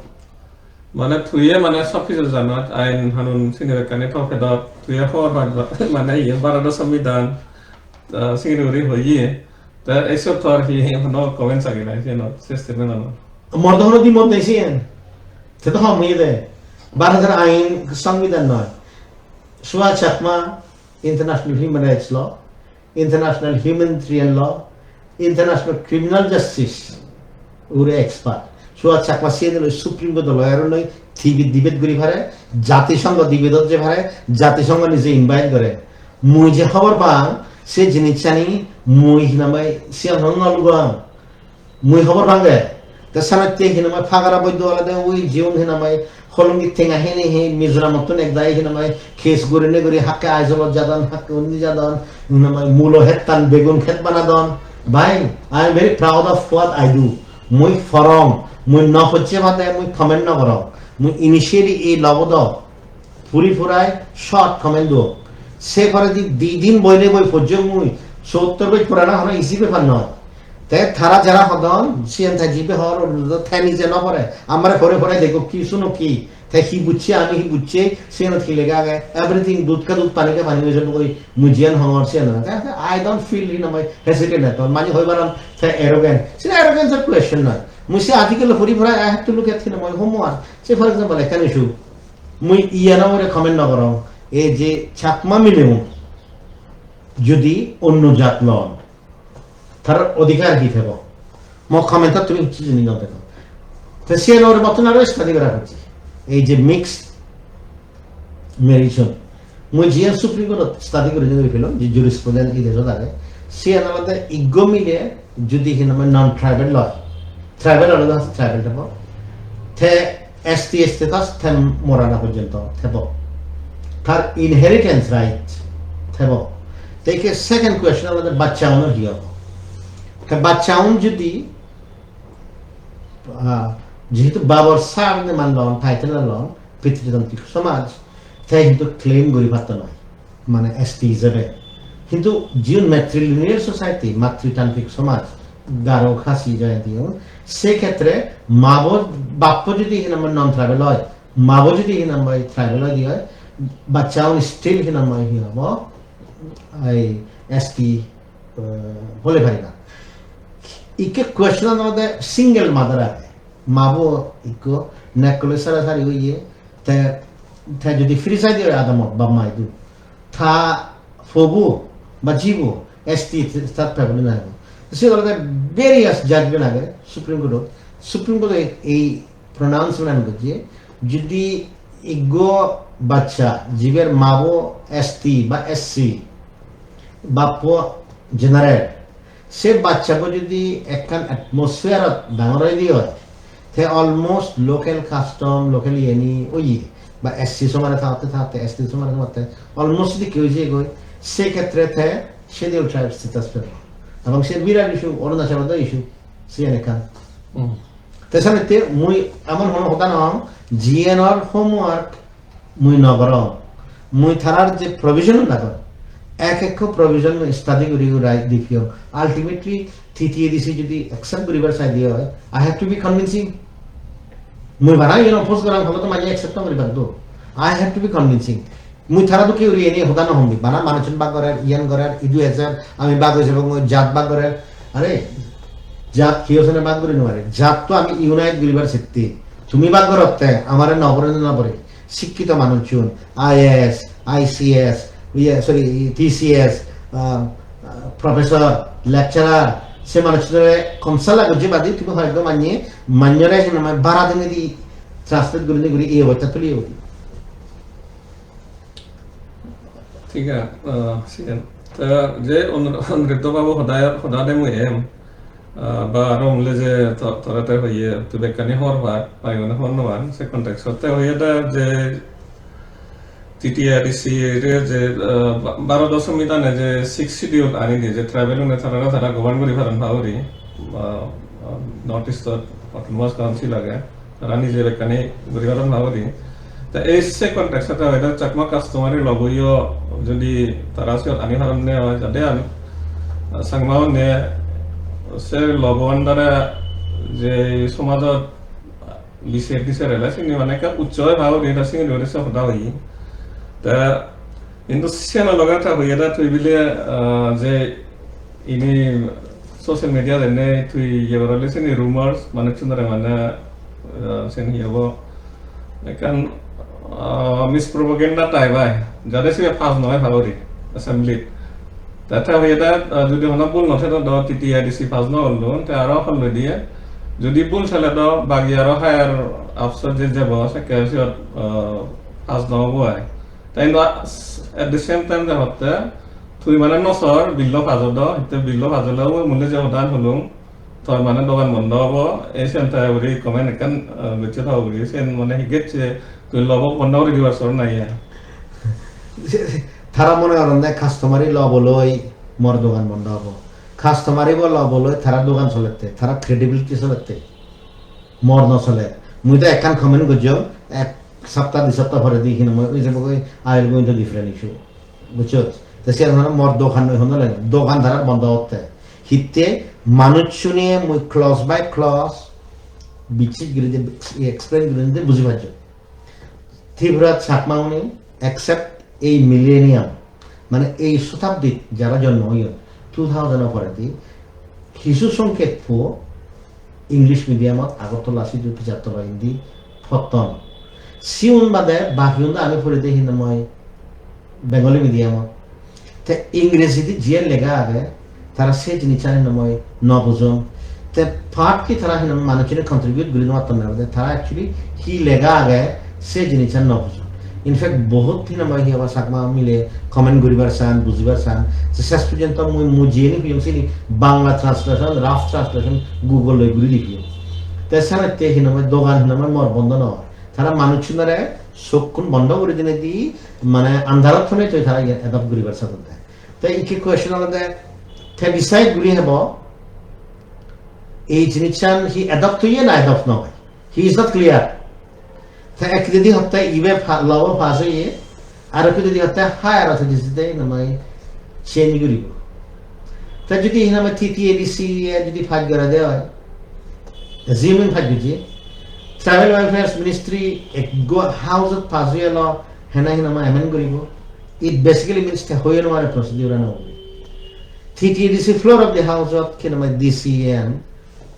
mane tuiye mane sob kichu janot, ain hanun sini bekkani to pedot, tuiye hobor paj, mane iye Bharodo Sombidhan, ah, singiri guri hoye. Te ei siyot tor hi hono comments age na, siyenot, se statement ano? Mor do hono dimot nei siyen. Te to hom hoye de. Bharotor ain, Sombidhan noi. Suhas Chakma, International Human Rights Law, International Humanitarian Law, International Criminal Justice, ure expert. Suhas Chakma siyen loi Supreme Court lawyer loi T V debate guri pare, Jatisongho debate-ot je pare, Jatisongho nije invite gore. Mui je hobor pang, se jinissani mui hinamai siyan hon no lugong. Mui hobor pange, te senotte hinamai Pagara Boiddo olode ui jiun hinamai Holongi tenga hene he Mizoramottun ek dagi hinamai case gurinei guri hakke Aizawl-ot jadon, hakke undi jadon, hinamai mulo hettan begun het banadon. Bhai, I am very proud of what I do. Mui porong, mui no pocche bade mui comment no gorong. Mui initially ei lobodo puri purai short comment duo. Se poredi di din boile boi pojjong mui, sottor boj purana hono easy bepar noi. Te tara jara hodon, siyen te jibe hor, olo do te nije no pore. Amare pore pore dego ki suno ki, te hi bucche, ami hi bucche, siyenot hi lega age, everything dudh ka dudh, pani ka pani oi jabo goi, mui jiyan hongor siyan na. Te, te I don't feel, you know, my hesitant at all. Mani hoi paron, te arrogant. Siyan arrogance or question noi. Mui se article puri purai, I have to look at, you know, my homework. Say, for example, ekkan issue. Mui iyan ugure comment no gorong. Ei je Chakma mileun jodi onno jat lon, tar odhikar hi thebo? Mo comment-ot tumi hissu jini no dego. Te siyan ugure mottun aro study gora hocche. Ei je mixed marriage-un. Mui jiyan Supreme Court-ot study guri guri pelong, je jurisprudence ei dejot age. Siyan olode iggo mile jodi hinamai non-tribal loy, tribal olode hotte tribal thebo, te S T status te morana porjonto thebo, tar inheritance right thebo. Te ikke second question olode baccha unor hi obo? Te baccha un jodi, ah, jehetu babor surname-an lon, title-an lon, pitritantrik somaj, te hintu claim guri patto noi. Mane S T ijebe. Hintu jiun matrilineal society, matritantrik somaj, Garo, Khasi, Jaintiun, se khetre mabo, bappo jodi hinamai non-tribal oi, mabo jodi hinamai tribal oi di oi, baccha un still hinamai hi obo, ei S T, eh, hole pariba. Ikke question olode single mother age, mabo ikko nekkole sara sari oye, te, te jodi free side oi adamot bap ma idu, ta pobo ba jibo S T status pebo na nai. Se olode various judgment age Supreme Court-ot. Supreme Court-e ei pronouncement an gojje, jodi iggo baccha jiber mabo S T ba S C, bappo general, se bachchabo jodi ekkan atmosphere-ot dangor oide oi, te almost local custom, local iyeni oye, ba S C somare thagotte thagotte, S T somare thagotte, almost sedokke oi jeyegoi, se khetre te Scheduled Tribe status pebo. Ebong se birat issue, Arunachalot o issue, siyen ekkan. Hmm. Te senotte mui emon hono hoda no hong, G N R homework mui no gorong. Mui tarar je provision un agon, ek ekko provision mui study guri guri di piyong. Ultimately, T T A D C jodi accept guribar saide oi, I have to be convincing. Mui bana iyen oppose gorang, hole to mane accept no guribar do. I have to be convincing. Mui tara dokke guri eni hoda no hom di. Bana manuchun bak gorer, iyan gorer, idu ejer, ami bak oi jebong, jat bak gorer. Are, jat hiyo sene bak guri no pare. Jat to ami unite guribar sitti. Tumi bak gorotte, amare no pore, no pore. Sikkito manuchun, I A S, I C S, iye, sorry, T C S, ah, ah, professor, lecturer, se manuchunore consult gojje badi tumi hoyekko manye, manyore hinamai bara dinei di translate gurinei guri ei obostha tuli obo. Thik age, ah, siyan. Te je Anur-, Aniruddha babu hoda, hoda de mui em, ah, ba aro mule je to-, tore te hoye, tui bekkani hor par, pai mane hor no pan, se context-ot te hoye de je T T A D C re je, ah, ba-, Bharodo Sombidhane je Sixth Schedule ani di je tribal-une tarare tara govern guri paron paguri, ba, ah, North East-ot Autonomous Council age. Tara nije bekkani guri paron bhabo di. Ta ei se context-ot hoide Chakma customary law-bo-yo jodi tara siyot ani paronne oi, jade ami Changma-une se law-bo under-e je somajot biser diser ele sini mane ekka uccho oi bhabo di, ta sini guri se hoda hoye. Ta hintu siyan loge ta hoye da tui bile, ah, je ini social media-t ene tui iye gorole sini rumors, manuchunore mane, ah, sen hi hobo, ekkan, ah, mispropaganda type ai, jade sibe pass noi pagori assembly-t. Te te hoye de, ah, jodi hono bul no thele do T T A D C pass no olun, te aro holloi diye. Jodi bul thele do bagi aro higher ups-ot je jebo, sekke siyot, ah, pass no obo ai. Te hintu at the same time de hotte, tui mane no sor, bill-lo pass odo, hitte bill-lo pass ole oi mui je hodan holung, tor mane dogan bondo obo, ei siyan te guri comment ekkan, ah, gocche thago guri, siyan mane hi gecche, tui law-bo bondo guri dibar sor nahi ai? Tara mone goronde customary law-bo loi mor dogan bondo obo. Customary bo law-bo loi tara dogan solette, tara credibility solette. Mor no soler. Mui do ekkan comment gojjong, ek sapta di sapta pore di hinamoi, oi jebo goi, I will go into different issue. Bujchos? Te siyan hono mor dogan noi hono le, dogan tara bondo otte. Hitte manuchchune mui clause by clause bichchej guri de, explain guri de buji pajjo. Tripura Chakma-une accept ei millennium, mane ei sotabdit jara jonmo oyon, two thousand-o poredi, hissu songkhek puo English medium-ot Agartala sidu Pichattola indi potton. Siun bade bakiun do ami porede hinamoi Bengali medium-ot. Te Ingrejidi jiyen lega age, tara se jinissan hinamoi no bujon. Te part ki tara hinamoi manuchchune contribute guri no patton na, tara actually hi lega age se jinissan no bujon. In fact, bohut hinamoi hi hobo Chakma mile comment guribar san, bujibar san. Je ses porjonto mui, mui jiyeni hoyong sini Bangla translation, rough translation Google loi guri di hoyong. Te senotte hinamoi dogan hinamoi mor bondo no or. Tara manuchchunore sokkun bondo guri dinei di, mane andarot thonei toi tara iyen adopt guribar sadonde. Te ikke question olode, te decide guri hebo, ei jinissan hi adopt oye na adopt no oye. He is not clear. Te ek pidedi hotte ibe pa-, law pass oye, aro pidedi hotte higher authority de namai change guribo. Te jodi hi name T T A D C e jodi pass gora de oi, assuming pass gojje, Tribal Welfare Ministry ekko house-ot pass oye law, hena hi name amend guribo. It basically means te hoye no pare procedure ano. T T A D C floor of the house-ot hi name D C M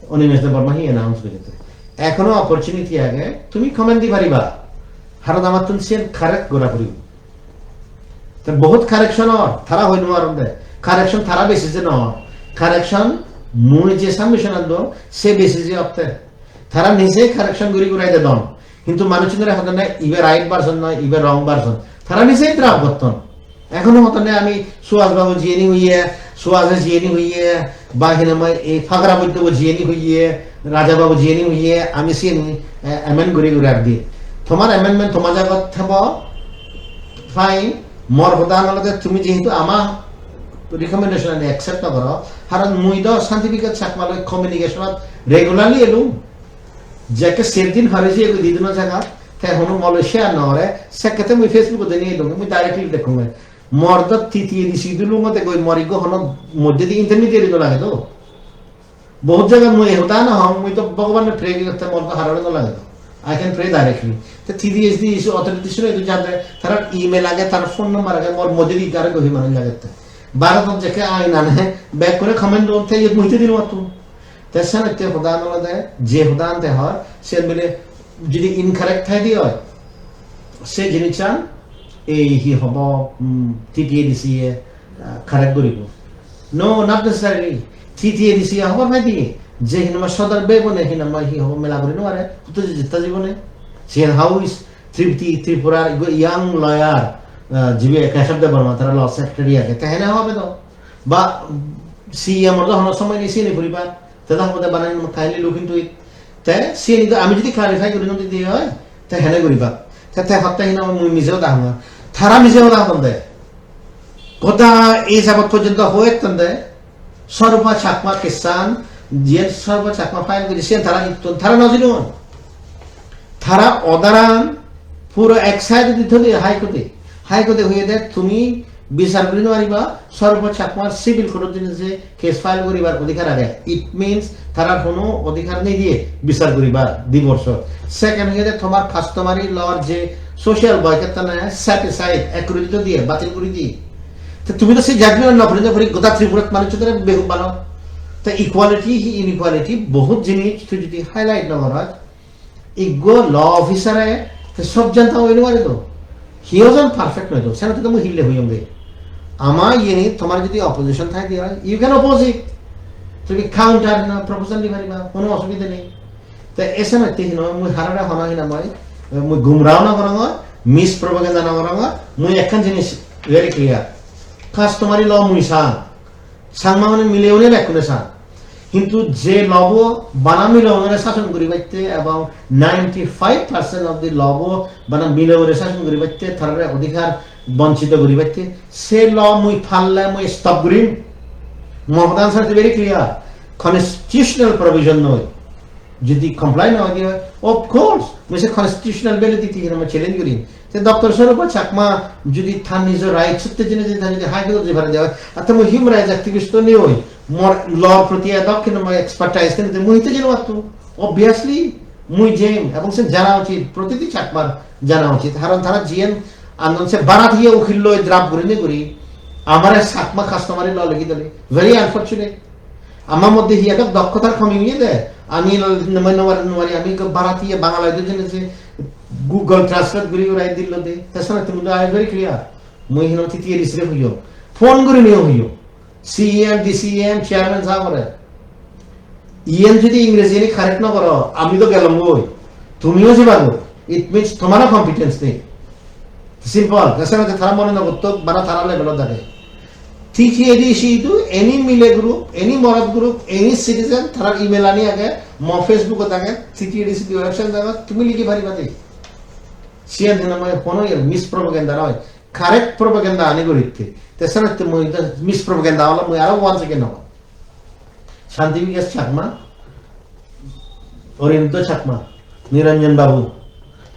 Animesh Debbarma hi announce gojje. Ekhono opportunity age, tumi comment di pariba. Haron amattun siyen correct gora puribo. Te bohut correction or, tara hoi no paron de. Correction tara basis e no or. Correction mui je submission an don, se basis e otte. Tara nije correction guri gurai dedon. Hintu manuchunore hodonne ibe right version noi, ibe wrong version. Tara nije draft gotton. Ekhono hodonne ami Suhas babu jiyeni hoye, Suhas e jiyeni hoye, ba hi name ei Pagara Boiddo bo jiyeni hoye, Raja babu jiyeni hoye, ami siyeni, eh, amend guri guri ar di. Tomar amendment toma jagat thebo, fine. Mor hodan olode tumi jehetu ama recommendation ani accept no goro, haron mui do Shanti Bikash Chakma loi communication ot regularly elung. Jekke ser din pari jeye goi di dino jagat, te hono mo loi share no gore, sekke te mui Facebook-ot deni elung, mui directly dekkong. Mor do T T A D C dulung ode goi mor ikko hono moddedi intermediary no lage do. Bohut jagat mui ei hoda no hong, mui do Bhogobane pray gotte mor do harore no lage do. I can pray directly. Te T T A D C authority sune do jande, tarar email age, tarar phone number age, mor moddedi gare gohi manuj lagette. Bharotot jekke ain ane, bekkune comment don, te iyot mui te dino mattu. Te senotte hodan olode, je hodan te hor, sen bile jodi incorrect thai di oi, se jinissan ei hi hobo, um, T T A D C e, ah, correct guribo. No, not necessarily. T T A D C e hobor pai di, je hinama Sodar Bebone hinama hi hobo mela guri no pare, hutto je jitta jibone. Siyan how is Tripti, Tripura, young lawyer, ah, jibe Keshav Debbarma, tara law secretary age, te hene hobe do. Ba C E M or do hono somoy nei sini puribar. Te da hobe de banai kindly look into it. Te sini do ami jodi clarify guri no didi oi, te hene guribak. Te, te hotte hina mui mije hoda hongor. Tara mije hoda hodon de. Goda ei jabot porjonto hoyetton de. Swarupa Chakma case-an, jiyen Swarupa Chakma file guri, siyen tara ittun, tara no jiniyon. Tara order-an puro ek side-odi thodi High Court-e. High Court-e hoyede tumi bichar guri no pariba, Swarupa Chakmar civil court-ot jeinei je case file guribar odhikar age. It means tarar hono odhikar nei diye bichar guribar divorce-ot. Second hoyede tomar customary law-r je social boycott-tane set aside, ek guri diye, batil guri diye. Te tumi do se judgment no puri, no puri goda Tripurat manuj tore behub bano. Te equality hi inequality, bohut jinis tui jodi highlight no goros, iggo law officer-e te sob janta oi no pare do. Hiyo jon perfect noi do. Senotte do mui hille hoyonge. Ama iyeni tomar jodi opposition thai de oi, you can oppose it. Tumi counter na proposal di pariba, hono osubidha nei. Te ese mette hino mui harare hono hina moi, mui gumrao no gorongor, mispropaganda no gorongor, mui ekkan jinis very clear. Customary law mui sang. Changma hone mile hone bekkune san. Hintu je law bo bana mile honore sason guribatte ebong ninety-five percent of the law bo bana mile honore sason guribatte tarare odhikar bonchito guribatte se law mui palle mui stop gurim. Mo hodan sante very clear. Constitutional provision noi. Jodi comply no oi, of course, mui se constitutional validity hina mui challenge gurim. Te Doctor Swarupa Chakma jodi tar nijo rights-otte jeinei jodi tar jodi High Court-ot jei pare de oi, ar te mui human rights activist to nei oi, mor law-r proti edok hina mui expertise nei, te mui te jeinei pattu. Obviously, mui jem, ebong sen jana uchit, protiti Chakmar jana uchit. Karon tara jiyen andon se Bharatiya ukil loi draft gurinei guri, amare Chakma customary law legi dile. Very unfortunate. Ama moddhe hi ekka dokkotar komi oye de, ami lo-, nomar, nomar, nomar, ami ekko Bharatiya Bangaloido jeinei je Google Translate guri urai dillo de. Te senotte mui do I am very clear. Mui hino T T A D C re hoyong. Phone guri niyo hoyong. C E M, D C M, chairman sahab ore. Iyen jodi Ingreji ani correct no goro, ami do gelongoi. Tumiyo jebagoi. It means tomaro competence nei. Simple. Te senotte tara mone no gottok, bana tara level-ot age. T T A D C to any mile group, any morot group, any citizen, tarar email ani age, mo Facebook-ot age, T T A D C to website age, tumi ligi pariba de. Siyan hena mane hono iyan mispropaganda noi, correct propaganda ani guritte. Te senotte mui do mispropaganda ola mui aro once again hobo. Shanti Bikash Chakma, Arindam Chakma, Niranjan Babu,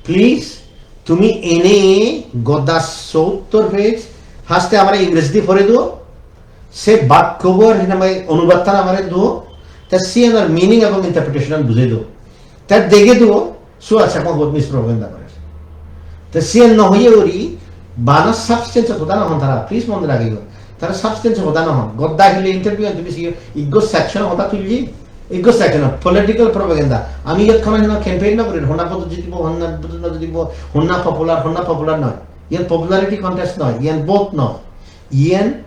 please, tumi ene goda sottor page, first-e amare Ingreji di pore do, se bakkobor hinamai onubad tan amare do, te siyanor meaning ebong interpretation an bujei do. Te dege do, Suhas Chakma bot mispropaganda gorer. Te siyen no hoye guri, bana substance hoda no hon tara, please mone ragiyo. Tara substance hoda no hon. Godda hille interview an tumi siyo, iggo section hoda tulli, iggo section of political propaganda. Ami iyot hono hino campaign no gorir, honna vote jitibo, honna vote no jitibo, honna popular, honna popular noi. Iyen popularity contest noi, iyen vote noi. Iyen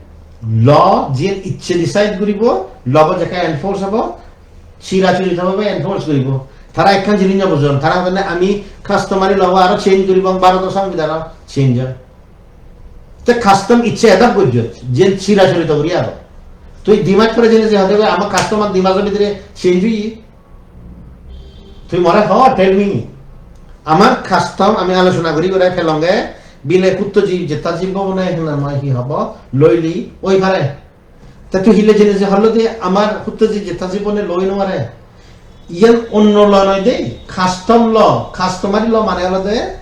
law, jiyen icche decide guribo, law bo jekke enforce hobo, chirachuri thebo be enforce guribo. Tara ekkan jinis no bujon. Tara hodonne ami customary law aro change guribong, Bharoto Songbidan o change oi. Te custom icche adopt gojjot, jen chirachuri to guri aro. Tui di mas pore jene je hobe ama custom ar di maso bidire change oye. Tui more ho, tell me. Amar custom ami alochona guri guri pelonge, bile putto ji jetta jibbo bone hena mai hi hobo, loili, oi pare. Te tui hille jene je hollo de amar putto ji jetta jibone loi no pare. Iyan onno law noi de, custom law, customary law mane olode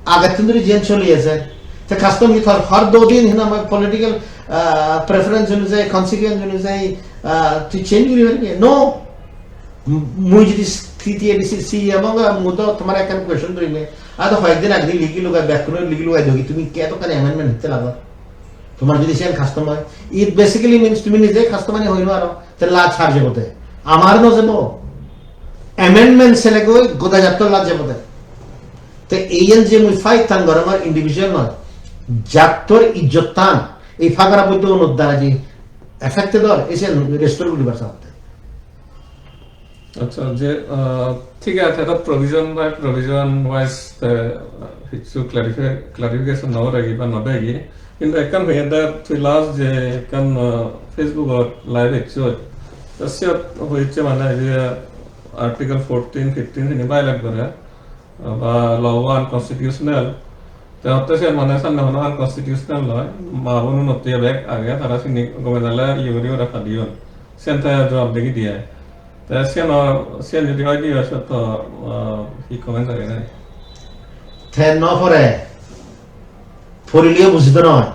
agettun dhuri jiyan choli ase. Te custom hi thor, har do din hina mane political, ah, preference onujai, consequence onujai, ah, tui change guri paribi? No. M-, mui jodi T T A D C C E M ong, mui do tomare ekkan question dhorime. Ar do hoyek din age ligi lugai, bekkuno ligi lugai dogi, tumi ke edokkani amendment hitte lagor? Tomar jodi siyan custom oi, it basically means tumi nije custom ani hoi no paro, te laj har jebo te? Amar no jebo. Amendment selegoi goda jattor laj jebo te. Te iyan je mui fight tan gorongor individual noi, jattor ijjot tan, ei pagara boiddo unor dara je affected or, ei siyan restore guribar sabotte. Accha, je, ah, thik age, te provision by provision wise te, ah, hissu clarify, clarification no goregi ba no degi. Hintu ekkan hoyede tui last je ekkan, ah, Facebook-ot live ecchoj. Te siyot hoyecche mane je Article fourteen, fifteen hini violate gore, ah, ba law unconstitutional. Te hotte siyan mane sanne hono unconstitutional noi, ma bonunotte bek age, tara sini gome dale iye guri ore padiyon. Siyan te jawab degi diye. Te siyan o, siyan jodi oi diye, siyot to, ah, hi comment age nai? Te no pore, porileyo bujido noi.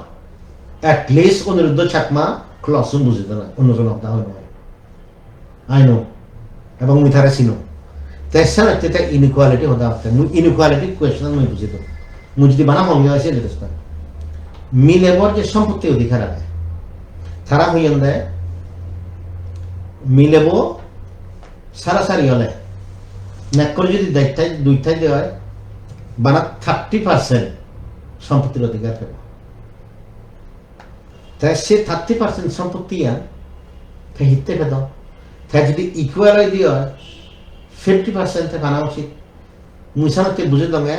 At least Aniruddha Chakma clause-un bujido noi, onno jono hoda hoi noi. I know. Ebong mui tare sinong. Te senotte te inequality hoda hotte. Mui inequality question mui buji dong. Mui jodi bana honge oi se jotesto. Milebor je sompotti odhikar age. Tara hoyonde milebo sarasari ole. Nekkor jodi dejtai, duitai de oi, bana thirty percent sompottir odhikar pebo. Te se thirty percent sompottiyan te hitte pedo? Te jodi equal oi de oi, fifty percent te pana usit. Mui senotte buji donge,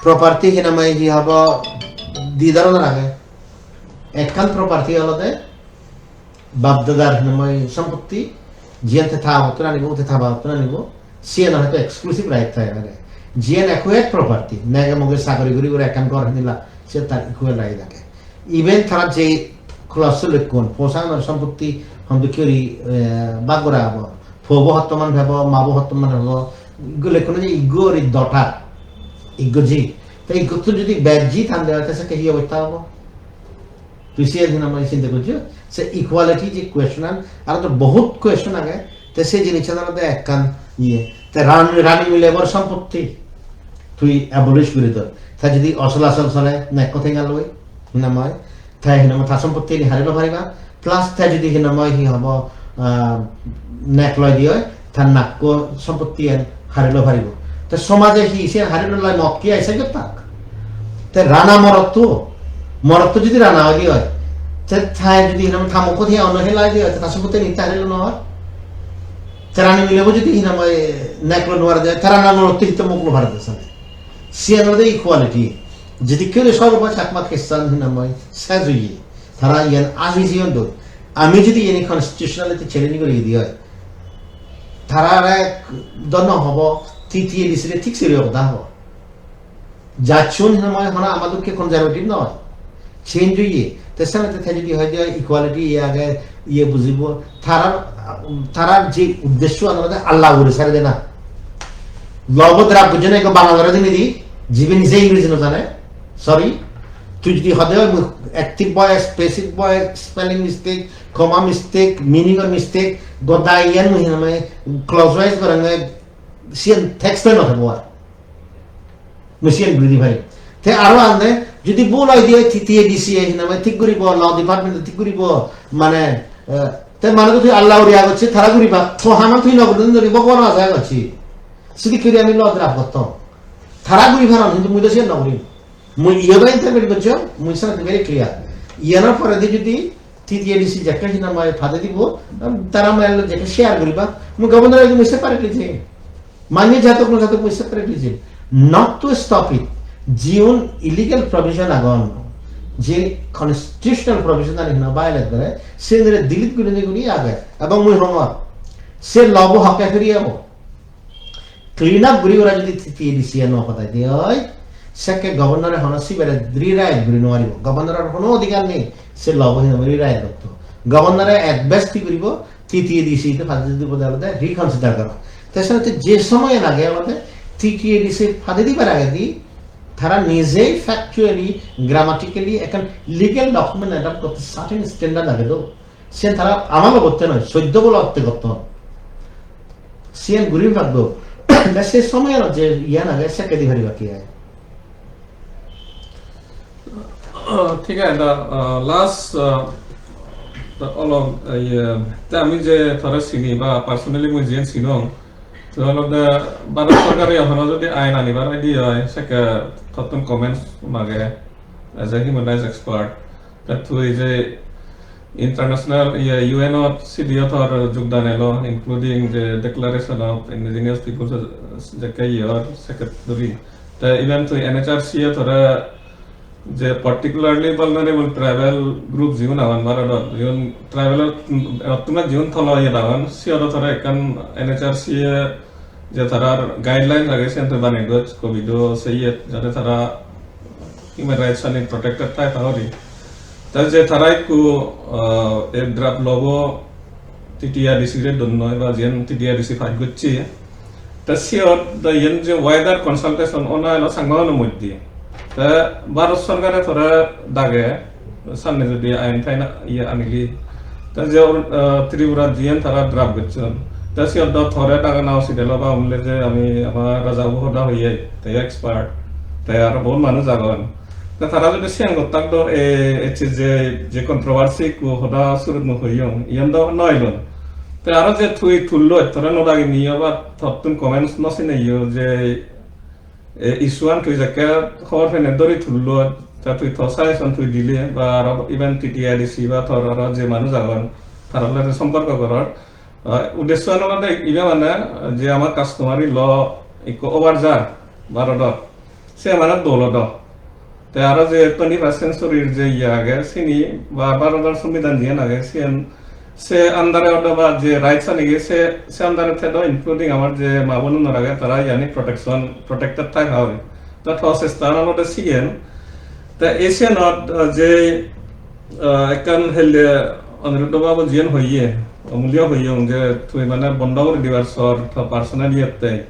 property hinamai hi hobo di dhoronor age. Ekkan property olode bap dadar hinamai sompotti, jiyan te ta babottun anibo, te ta babottun anibo, siyan hoyto exclusive right thai pare. Jiyan acquired property, nege moge sagori guri guri ekkan ghor hinila, se tar equal right age. Even tara je clause lekkon, posanor sompotti hon dokke guri, eh, bhag gora obo. Puobo hottoman pebo, mabo hottoman pebo. Iggo lekkon je iggo guri daughter, iggo ji. Te iggottun jodi bej ji than de oi, te sekke hi obosta obo? Tui siyan hinamai sinte gojjo? Se equality je question an, aro to bohut question age. Te se jinissan olode ekkan iye. Te ran-, rani milebor sompotti tui abolish guri dor. Te jodi osolachol sole, nekko tenga loi, hinamai, te hinamai ta sompotti ni harilo pariba. Plus te jodi hinamai hi hobo, ah, nek loi di oi, ta nakko sompotti en harilo paribo. Te somaje hi siyan harilo loi mok ki aise gottak? Te rana morotto, morotto jodi rana oi di oi, te ta jodi hinamai ta mokko te onno hela oi di oi, te ta sompotti ni ta harilo no oi? Te rani milebo jodi hinamai nek loi no pare de, te rana morotto hitte mok loi pare de sale? Siyan olode equality. Jedikke guri Swarupa Chakma case an hinamai sej oye, tara iyan aji jiyon doi. Ami jodi iyani constitutionality challenge guri di oi, tarare do no hobo, T T A D C re thik siri hoda hobo. Judge-un hinamai hono ama dokke conservative noi. Change oye. Te senotte te jodi hoi de equality iye age, iye bujibo. Tarar, tarar je uddesho an olode Allah ugure sari dena. Law bo draft gojjone ekko Bangalore dinei di, jibe nije Ingreji no jane. Sorry. Tui jodi hode oi mui active voice, passive voice, spelling mistake, comma mistake, meaning or mistake, goda iyan mui hinamai clause wise gorange, siyan text no thebo ar. Mui siyen guri di pari. Te aro ande, jodi bhul oi de, T T A D C e hinamai thik guribo, law department e thik guribo, mane, eh, te mane to tui Allah uri agocche, tara guriba, to hama tui no guri dori, Bhagwan aja agocche. Sidikke guri ami law draft gotton. Tara guri paron, hintu mui to siyen no gurim. Mui iye ba interpret gocchong, mui senotte very clear. Iyanor poredi jodi T T A D C jekke hinamai pade dibo, tara mailo jekke share guriba, mui governor age mui separately jeyong. Mane jadok no jadok mui separately jeyong. Not to stop it. Jiun illegal provision agon, je constitutional provision ani hina violate gore, senere delete gurinei guri age. Ebong mui hongor, se law bo hokke firi ebo. Clean up guri ora jodi T T A D C e no padai de oi, sekke governor e hono sibere rewrite guri no paribo. Governor or hono odhikar nei se law bo hina rewrite gotto. Governor e at best hi guribo, T T A D C te padei dibo de olode reconsider gora. Te senotte je somoy lage olode T T A D C padei dibar agedi tara nijei factually, grammatically ekkan legal document adopt gotte certain standard age do. Siyen tara ama logotte noi, soddo bolotte gotton. Siyen guri paggo. Te se somoyanot je iyan age, sekke di pariba ki age? Ah, thik age, da, ah, last, ah, da olo, ah, iye, te ami je tore sini ba personally mui jiyen sinong, te olode Bharat sorkare hono jodi ain anibar idea oi, sekke tottun comments mage as a human rights expert. Te tui je International, iye, U N ot sidiyo tor jogdan elo, including the Declaration of Indigenous Peoples, jekke iye or secretary. Te even tui N H R C e tore je particularly vulnerable tribal group jigun agon Bharodot, jigun tribal-ottun jigun tolo iye agon, siyot tore ekkan N H R C e je tarar guideline age, siyan tui banei doj, covid-o se iyet, jate tara human rights ani protected thai pagori. Te je tara ikku, ah, ei draft law-bo T T R D C re don noi ba jiyan T T R D C pass gocche. Te siyot do iyan je wider consultation ona elo Changma-uno moddhe. Te Bharat sorkare tore dage, sanne jodi ain tain iye anili. Te je, ah, Tripura jiyan tara draft gocchon. Te siyot do tore dagana usit elo ba umle je ami ama raja bo hoda hoye, te expert, te aro bahut manuj agon. Te tara jodi siyan gottak do e, ecche je, je controversy ikku hoda surut mui hoyong, iyan do noi lon. Te aro je tui tulloi, tore no dagi niyo ba tottun comments no sineyo je e issue an tui jekke hobor pene dori tulloi, te tui to suggestion tui dile ba aro even T T R D C ba tor aro je manuj agon, tara loi tui somporko goror. Ah, uddessoan olode ibe mane je amar customary law ikko over jar Bharodot, se mane dol odo. Te aro je twenty-first century-r je iye age sini ba Bharodor sombidhan jiyan age siyan se under-e odo ba je rights ani ge se, se under-e thedo, including amar je ma bonunor age tara iyani protection, protected thai pagori. Ta to sesta olode siyan. Te ei siyanot, ah, je, ah, ekkan helle Aniruddha babu jiyen hoye, Amulya hoyong je tui mane bondo guri dibar sor to personal iyette.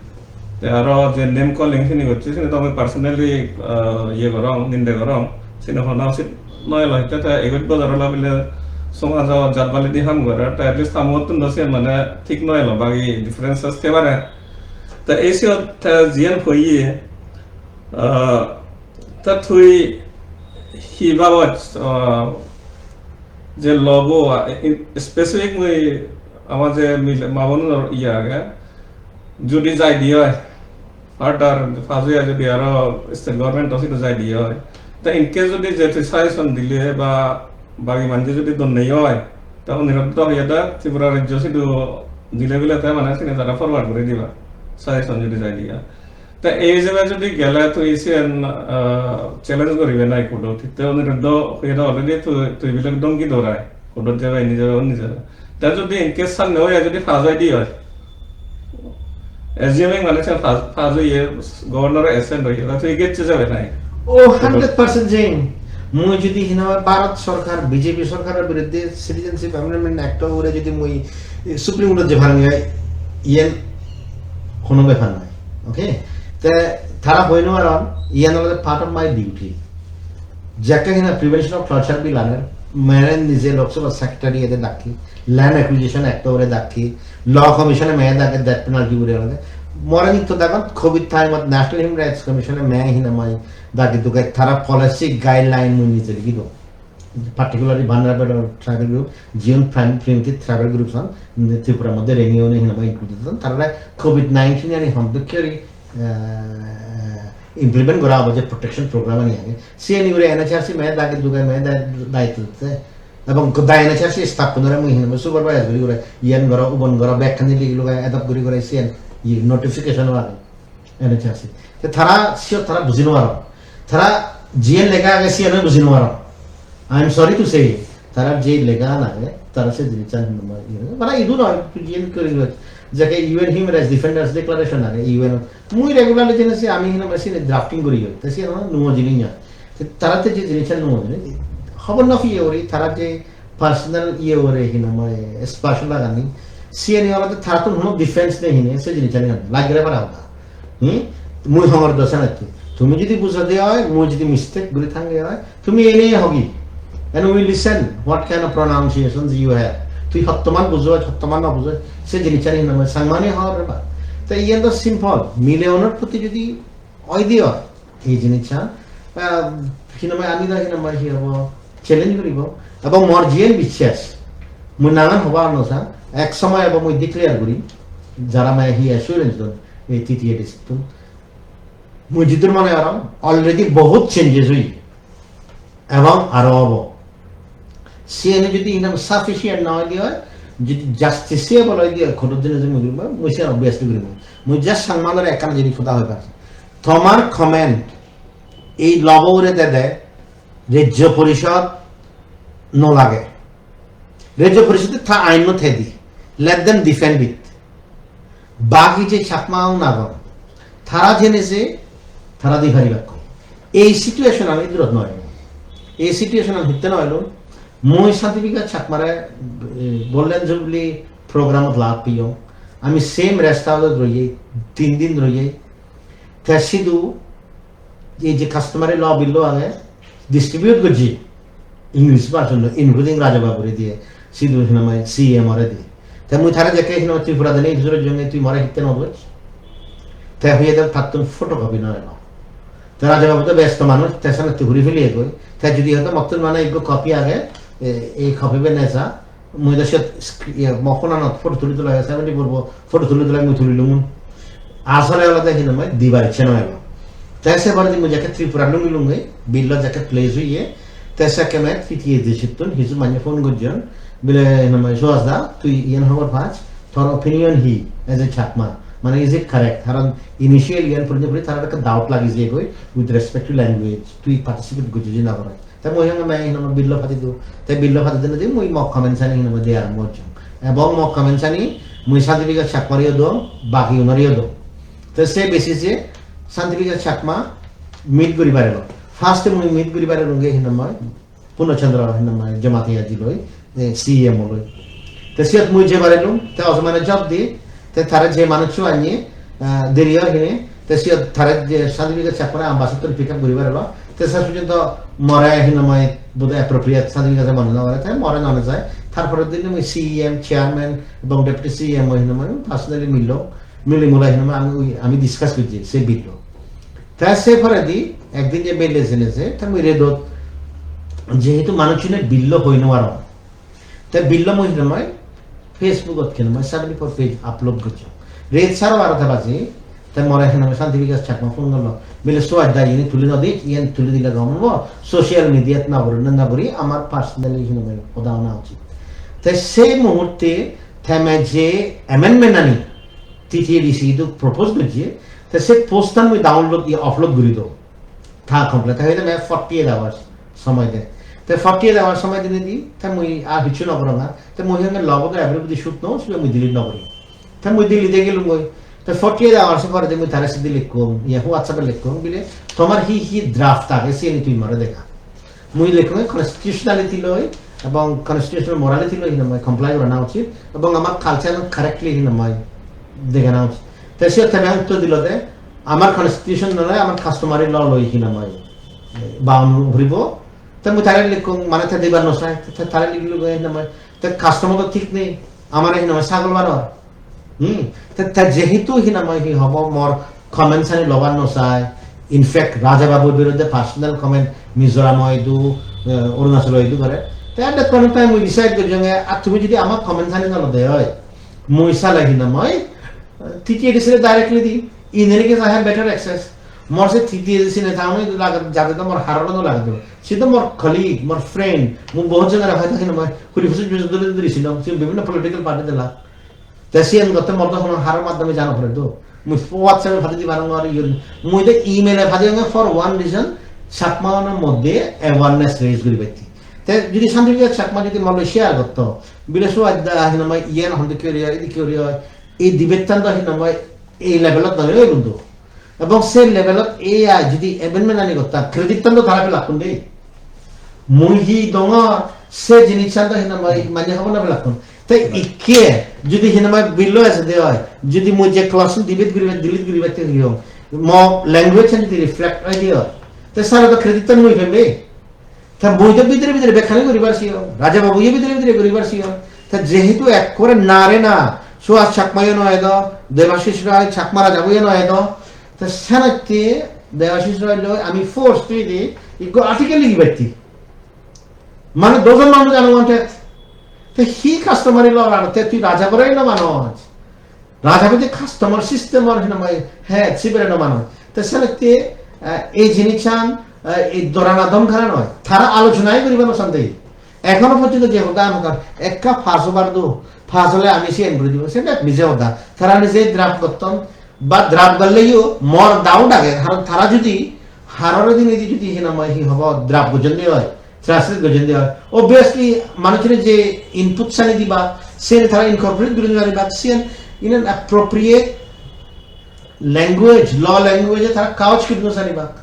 Te aro je name calling sini gocche, sini to ami personally, ah, iye gorong, ninde gorong. Sini hona usit noi loi, te, te egot bojor ola bile somajot jat baledi ham gore, te at least ta muottun do siyen mane thik noi lo, bagi differences thei pare. Te ei siyot te jiyen hoye, ah, te tui hi babot, ah, je law-bo, ah, in-, specific mui ama je mile, ma bonunor iye age, judi jai di oi, further pass oye judi aro state government-o sidu jai di oi, te in case judi je tui suggestion dile ba bagi manje judi donne oi, te Aniruddha hoyede Tripura rajyo sidu dile bile te mane sini tara forward guri diba, suggestion judi jai di oi. Te ei jebe judi gele tui siyen, ah, challenge guribe na court-ot? Hitte Aniruddha hoyede already tui, tui bile domki dor ai. Court-ot jebe, indi jebe, undi jebe. Te judi in case sanne oye judi pass oi di oi, assuming mane siyen pass, pass oye, governor-o assent oye, te tui gecche jebe nai? Oh, hundred percent jeng. Mui judi hinamai Bharat sorkar, B J P sorkaror biruddhe Citizenship Amendment Act-o ugure judi mui Supreme Court-ot jei parong, iyen hono bepar noi. Okay? Te tara hoi no paron, iyen olode part of my duty. Jekke hina Prevention of Torture Bill aner, mere nije Lok Sabha Secretary ede dakki, Land Acquisition Act ore dakki, Law Commission e mere dakki death penalty ure olode. More nitto dagon, covid time ot National Human Rights Commission e mere hinamai dagi dugai tara policy guideline mui nije ligi do. Particularly vulnerable tribal group, jiun prim-, primitive tribal groups on, mm, Tripura moddhe Reang-i-un hinamai included on, tarare covid nineteen ani hom dokke guri, eh, implement gora obo je protection program ani age. Siyeni ugure N H R C me dagi dugai me da-, daitto ditte. Ebong goda N H R C staff unore mui hinamai supervise guri guri, iyen goro, ubon goro, bekkani ligi lugai adopt guri guri siyen, iye, notification o age. N H R C. Te tara siyot tara buji nw paron. Tara jiyen lega age siyen buji nw paron. I am sorry to say, tara je lega age, tara se jinissan hinamai, iye, mane idu noi, tui jiyen guri guri. Jake U N Human Rights Defenders Declaration age, U N. Mui regularly jene se ami hinamai sini drafting guri guri. Te siyen nuo jinis noi. Te tara te je jinissan nuo jinis. Hobor no piye guri, tara je personal iye ore hinamai special lagani, siyeni olode tarattun hono defense nei hine se jinissani hon lagere para hoda. Hmm? Mui hongor do senette. Tumi jodi bujode oi, mui jodi mistake guri thange oi, tumi ene hogi. And we listen what kind of pronunciations you have. Tui hottoman bujo, hottoman no bujo, se jinissani hinamai Changmani hor ba. Te iyen do simple. Mile onor proti jodi oi diyo, ei jinissan, ah, hinamai ami do hinamai hi hobo, challenge guribo. Ebong mor jiyen bichas, mui nangan hobar no sang, ek somoy ebo mui declare guri, jara mane hi assurance don, ei T T A D C tun. Mui jidur mone gorong, already bohut changes oye. Ebong aro obo. Siyeni jodi hinam sufficient na oide oi, jodi justiciable oide oi, court-ot jeinei mui guribo, mui siyan obviously guribo. Mui just Changma loi ekkan jinis hoda hoi pari. Tomar comment ei law-bo ugure dede, Rajya Parishad no lage. Rajya Parishad-e ta ain no thedi. Let them defend it. Bagi je Chakma un agon, tara jene je tara di paribak. Ei situation an idurot noi. Ei situation an hitte noi lo. Mui Santi Bikash Chakmare, eh, Golden Jubilee program-ot lab piyong. Ami same rest house-ot roye, tin din roye. Te sidu ei je customary law bill-lo age, distribute gojji English version-lo, including Raja Babure diye, sidu hinamai C M ore diye. Te mui tare jekke hinamai Tripura dene insurance jonge tui more hitte no doj. Te hoye de tattun photocopy no elo. Te Raja Babu to besto manuj, te sene tui huri feliye goi. Te jodi hoto mottun mane ekko copy age, e, ei copy be neja, mui do siyot sc-, iye, mo phone-anot photo tuli tula, seventy-four bo photo tuli tula mui tulilung. Asole olode hinamai dibar icche no elo. Te se poredi mui jekke Tripura lungilunge, bill-lo jekke place oye, te sekke me T T A D C-ttun hissu manye phone gojjon, bile hinamai, "Suhas da, tui iyen hobor pach, tor opinion hi as a Chakma? Mane, is it correct?" Karon initial iyen puri puri tarar ekka doubt lagi jeyegoi with respect to language, tui participate gojjoj na goroj. Te mui honge me hinamai bill-lo padi do. Te bill-lo padi dene di mui mo comments ani hinamai de arambo gojjong. Ebong mo comments ani mui Santi Bikash Chakmare-o dong, bagi unore-o dong. Te se basis-e Santi Bikash Chakma meet guribar elo. First-e mui meet guribar elunge hinamai Purno Chandra hinamai Jamatia ji loi, eh, C M loi. Te siyot mui jebar elung, te osomane job di, te tare je manuccho anye, ah, deri or hine, te siyot tare je Santi Bikash Chakmare Ambassador pick up guribar elo, te ses porjonto more hinamai bodoi appropriate Santi Bikash mone no gore, te more no nejai. Tar pore din mui C E M, chairman ebong deputy C E M o hinamai personally milong, mili mulai hinamai ami, ami discuss gojji se bill-lo. Te se poredi ekdin je belle jene je, te mui redot jehetu manuchune bill-lo hoi no parong, te bill-lo mui hinamai Facebook-ot hinamai seventy-four page upload gojjong. Ret sare barotta baje, te more hinamai Santi Bikash Chakma phone gorlo. Bile, "Suhas da, iyeni tuli no dis, iyen tuli dile gom obo, social media-t no guri, no guri, amar personally hinamai hoda hona uchit." Te sei muhurte te me je amendment ani T T A D C idu propose gojje, te se post-an mui download, iye, upload guri do. Ta complain, ta hoide me forty-eight hours somoy de. Te forty-eight hours somoy dinei di, te mui ar hissu no gorong ar. Te mui honge law-bo do everybody should know, sibe mui delete no gori. Te mui delete de gelung goi. Te forty-eight hours pore de mui tare sidi likkong, iye, WhatsApp-e likkong, bile, "Tomar hi hi draft age, siyeni tui more dega." Mui likkong constitutionality loi ebong constitutional morality loi hinamai comply gorana uchit ebong amar culture correctly hinamai degana uchit. Te siyot teme uttor dilo de, "Amar constitution no loi, amar customary law loi hinamai bound guribo." Te mui tare likkong, mane te dibar no sai, te tare liklo goi hinamai, "Te custom to thik nei, amare hinamai sagol banor." Hmm. Te, te jehetu hinamai hi hobo mor comments ani lobar no sai. In fact, Raja Babur biruddhe personal comment Mizoram o idu, eh, Arunachal o idu gore. Te at that point of time mui decide gojjonge, ar tumi jodi ama comments ani no lode oi, mui sale hinamai, eh, T T A D C re directly di. In any case, I have better access. Mor se T T A D C neta ani lage, jade do mor harap no lage do. Se do mor colleague, mor friend, mui bohut jagare hoyto hinamai, huri pojoj bojor dhori dhori silong, se bibhinno political party de lak. Te siyen gotte mor do hono haror maddhome jana pore do. Mui WhatsApp-e padi di parong ar iye. Mui de email-e padiyonge for one reason, Chakma-unor moddhe awareness raise guribatte. Te jodi Santi Bikash Chakma jodi mor loi share gotto, bile Suhas da hinamai iyen honde ki ori oi, idi ki ori oi, ei debate-tan do hinamai ei level-ot no oi bundu. Ebong se level-ot ei ai jodi amendment ani gottak, credit-tan do tara pelakkun de. Mui hi dongor, se jinissan do hinamai manye hobor no pelakkun. Te ikke jodi hinamai bill-lo ejede oi, jodi mui je clause-un debate guribar, delete guribatte hoyong, mo language-an jodi reflect oide oi, te sale do credit-tan mui pem de. Te mui do bidire bidire bekkani guribar siyong, Raja Babuyo bidire bidire guribar siyong. Te jehetu ekkore na re na, Suhas Chakmayo no edo, Debashish Roy Chakma Rajabuyo no edo, te senotte Debashish Roy loi ami force tui di, ikko article ligibatte. Mane dojon manuj unwanted. Te hi customary law aro, te tui Raja Babure no manoj. Raja Babu je custom-or system-or hinamai, he, sibere no manoj. Te senotte, eh, ei jinissan, eh, ei dorana domkara noi. Tara alochonai guribar no sande. Ekhono porjonto je hoda hoda ekka pass obar do, pass ole ami siyen guri dibo, sebe mije hoda. Tara nije draft gotton, ba draft golleyo mor doubt age, karon tara judi harore dinedi judi hinamai hi hobo draft gojonde oi, translate gojonde oi, obviously manuchune je input sani diba, siyen tara incorporate guri nari ba, siyen in an appropriate language, law language tara kaoj guri no sani ba.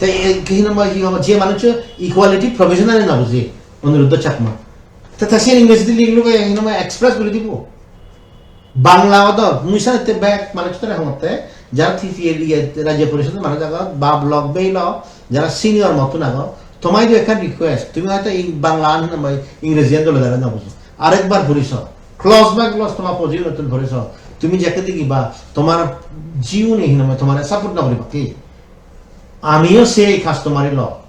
Te e hinamai hi hobo, je manucho equality provision ani na buje, Aniruddha Chakma. Te ta siyen English di likhlo ge, hinamai express guri dibo. Bangla odor, mui sanatte bek manuj tore hongotte, jara T T A iye, Rajya Porishod manuj agon, ba block belo, jara senior mottun agon, tomaidu ekkan request, tumi hoyto ing-, Bangla an hinamai Ingreji an dole dale no bujo. Arekbar puri so, clause by clause toma position ottun puri so, tumi jekke digiba, tomar jiune hinamai tomare support no guribo ki? Amiyo sei customary law.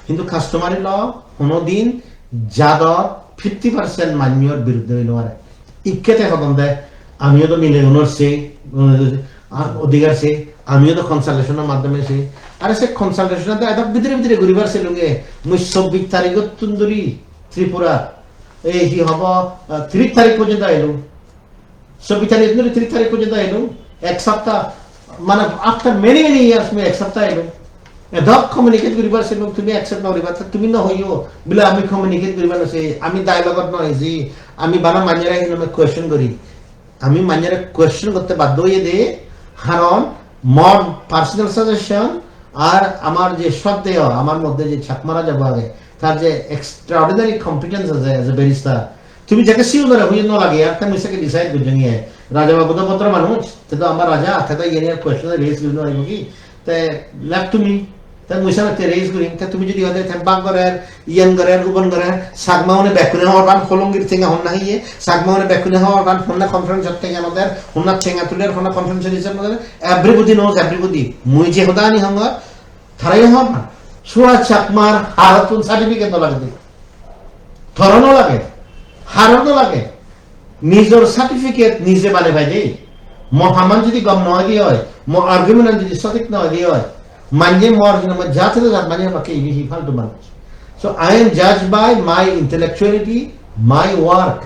Hintu customary law hono din jador fifty percent manyor biruddhe oi no pare. Ikke te hodon de, amiyo do milegunor sei, uh, a-, odhikar sei, amiyo do consultation-or maddhome sei. Are se consultation-an do edok bidire bidire guribar selunge. Mui chobbish tarigottun dhuri Tripura, ei hi hobo, uh, tiris tarik porjonto elung. Chobbish tarik dhuri tiris tarik porjonto elung, ek sapta, mane after many, many years mui ek sapta elung. Edok communicate guribar selung, tumi accept no guriba, ta tumi no hoyo, bile ami communicate guribar no sei, ami dialogue-ot no eji, ami bana manjore hinamai question guri. Ami manjore question gotte baddo oye de, karon mor personal suggestion ar amar je shroddheyo, amar moddhe je Chakma Raja bo age, tar je extraordinary competence age as a barrister, tumi jake siunore hoye no lage, ar te mui sake decide gojjong ye. Raja babu do bhodro manuj, te do amar raja, te do iyeni question raise guri no paribo ki? Te left to me, te mui sanatte raise gurim, te tumi jodi hode te bak gorer, iyen gorer, ubon gorer, Chakma une bekkune hobor pan holongir tenga honna hiye, Chakma une bekkune hobor pan honna conference-ot tenga no der, honna tenga tuler, honna conference-ot hisab no der, everybody knows everybody. Mui je hodani hongor, tarayo hobor pan. Suhas Chakmar harottun certificate no lage de. Toro no lage, haro no lage. Nijor certificate nije banei pai de. Mo haman jodi gom no oide oi, mo argument an jodi sothik no oide oi, manje mor hinamai jat to jat manje bakke ibe hi faltu manuj. So I am judged by my intellectuality, my work.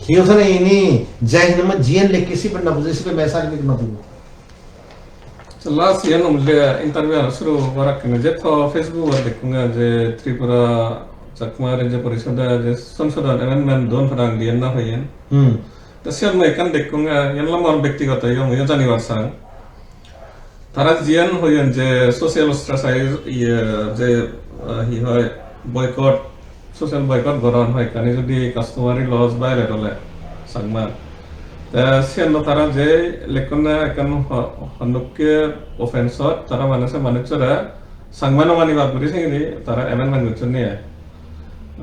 Hiyo sene ini jai hinamai jiyen lekki sibe na buje sibe me certificate no dibo. So last iyan omle interview ano suru barak kene je to Facebook or dekkunga je Tripura Chakma Rajya Porisoda je Sangsodot amendment don parang diyen na hoyen. Hmm. Ta siyan mui ekkan dekkunga, iyan lo mor bektigoto iyo mui janibar sang. Tara jiyan hoyen je social ostracize iye je, ah, hi hoy boycott, social boycott goron hoyekkani jodi customary laws violate ole Changmar. Te siyen do tara je lekkon ekkan ho-, hondokke offense ot tara mane se manuchchore Changma no manibar guri sengiri tara amendment gocchon ni ai.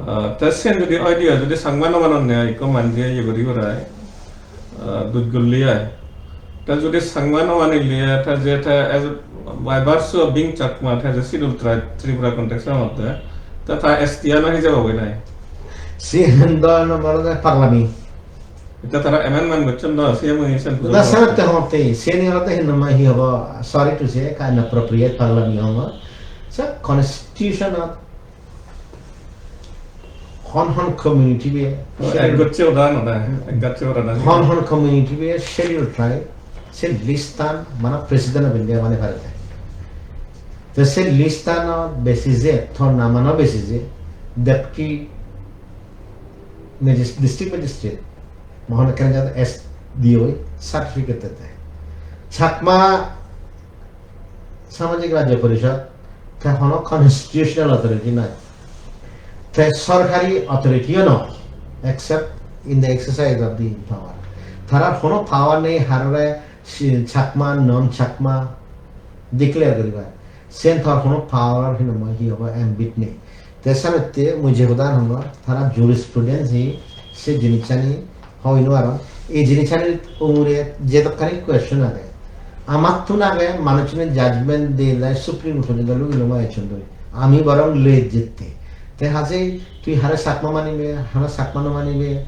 Ah, te siyen jodi idea jodi Changma no manon ni ai, ikko manje iye guri gurai, ah, duj gulli ai. Te jodi Changma no manile, te je te as, by virtue of being Chakma, te je Scheduled Tribe Tripura context-or moddhe, te ta S T ano hijab obo nai. Siyen do no mane paglami. Te tara amendment gocchon do, siyen mui sen na, senotte hotte, siyen olode hinamai hi hobo, sorry to say, kind of appropriate paglami hobo. So, constitution of hon hon community be, oh, ek gocche oda no na, ek gocche oda na. Hon hon community be Scheduled Tribe, se list an mane President of India mane pare de. Te se list an basis e, to namano basis e, deputy magis-, district magistrate, mohon ekkan jat S D O certificate de. Chakma Samajik Rajya Porishad, te hono constitutional authority noi. Te sorkari authority-o noi, except in the exercise of the power. Tara hono power nei harore si-, Chakma, non Chakma declare guribar. Sen tar hono power hinamai hi hobo ambit nei. Te senotte mui je hodan hongor, tara jurisprudence hi se jinissani hoi no paron. Ei jinissani ugure jedokkani question age, amattun age manuchune judgment dile Supreme Court-e do lugi loma echon doi. Ami borong late jette. Te haje tui hare Chakma manibe, hare Chakma no manibe,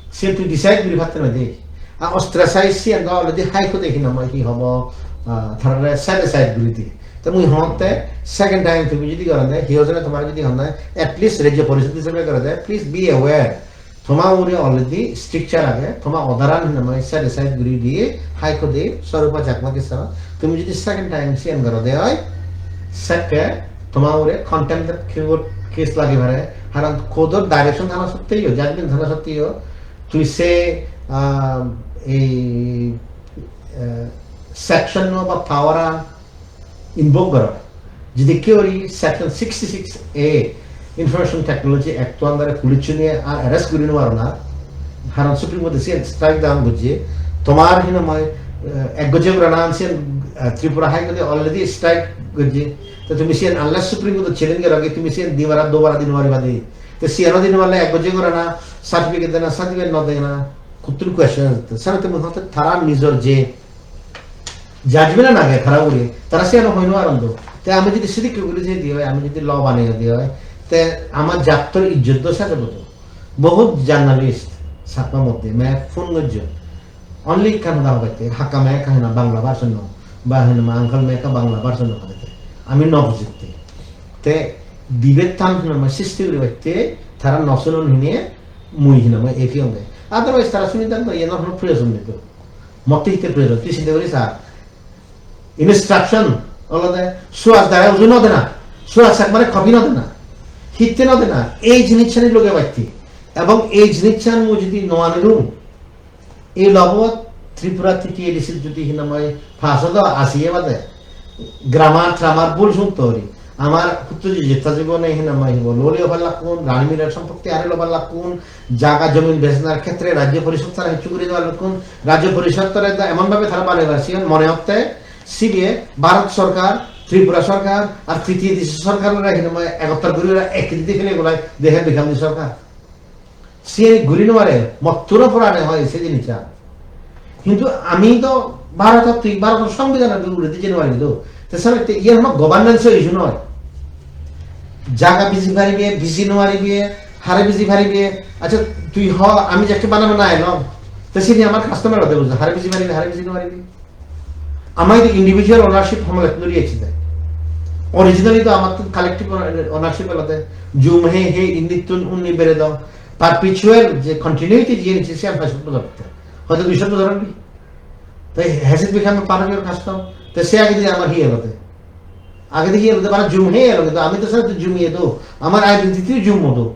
se tui decide guri patte noi de. A ostracize siyan do already High Court-e hinamai hi hobo, ah, tarare set aside guri diye. Te mui hongotte second time tumi jodi gorode, hi hojone tomar jodi honne, at least rajyo porishod hisebe gorode, please be aware. Toma ugure already stricture age, toma order an hinamai set aside guri diye High Court e Swarupa Chakma case an. Tumi jodi second time siyan gorode oi, sekke toma ugure contempt of court case lagi pare, haron court or direction thana sotteyo, judgment thana sotteyo, tui se, ah, ei, eh, section no ba power an invoke goror. Jodi keu ori section sixty-six A Information Technology Act under police uniye ar arrest guri no parona, haron Supreme Court e siyan strike down gojje, tomar hinamai, eh, ek gojje gorana siyan, eh, Tripura High Court e already strike gojje. To tumi siyan unless Supreme Court e challenge gorage, tumi siyan dibara dobara di no pariba de. To siyan di no parle ek gojje gorana certificate dena, certificate no dena, kuttun question age. Sale tumi hote tara nijor je judgment an age tara ugure, tara siyan hoi no paron do. Te ami jodi sidikke guri jei di oi, ami jodi law banei di oi, te ama jattor ijjot do sej obo do. Bohut journalist Chakma moddhe me phone gojjon. Only ekkan hoda hobatte, hakka me ekka hena Bangla version no, ba hena ma uncle me ekka Bangla version no hobatte. Ami no bujitte. Te debate tan hena ma sisti guri batte, tara no sunon hine mui hena ma epi onge. Otherwise tara suni dan no, yeno hono proyojon nei do. Motte hitte proyojon, tui sinte guri sa. Instruction olode Suhas dare uju no dena, Suhas Chakmare copy no dena, hitte no dena, ei jinissani loge batte. Ebong ei jinissan mui jodi no anilung, ei lobot Tripura T T A D C jodi hinamai pass odo asi ebade, grammar tramar bul sunto ori. Amar puttu je jetta jibone hinamai hibo loli obar lakkun, Rani Mirar sompotti are lobar lakkun, jaga jomin bechenar khetre rajyo porishod tara hissu guri debar lakkun, rajyo porishod tara da emon bhabe tara banei bar siyan mone hotte sibe Bharat sorkar, Tripura sorkar ar T T A D C sorkar ora hinamai egottor guri ora ek didi fele golai dehe bikam di sorkar. Siyen guri no pare, mottun o porane hoi se jinissan. Hintu ami to Bharotot, tui Bharotor songbidhanor uguredi jei no paribi do. Te sale te iyan hono governance-o issue noi. Jaga biji paribe, biji no paribe, hare biji paribe. Accha, tui ho, ami jekke bana bana elong. Te sini amar customer ode bujo, hare biji paribe, hare biji no paribe. Ama idu individual ownership homolettun dhuri ecche de. Originally to amattun collective owner-, ownership olode. Jum he he indittun unni beredon. Perpetual je continuity je niche se amar sotto bojor otte. Hoyto duiso bojor obo. Te has it become a part of your custom? Te se agedi amar hi olode? Agedi hi olode, bana jum he olode, ami to sale jum he do. Amar identity jum do.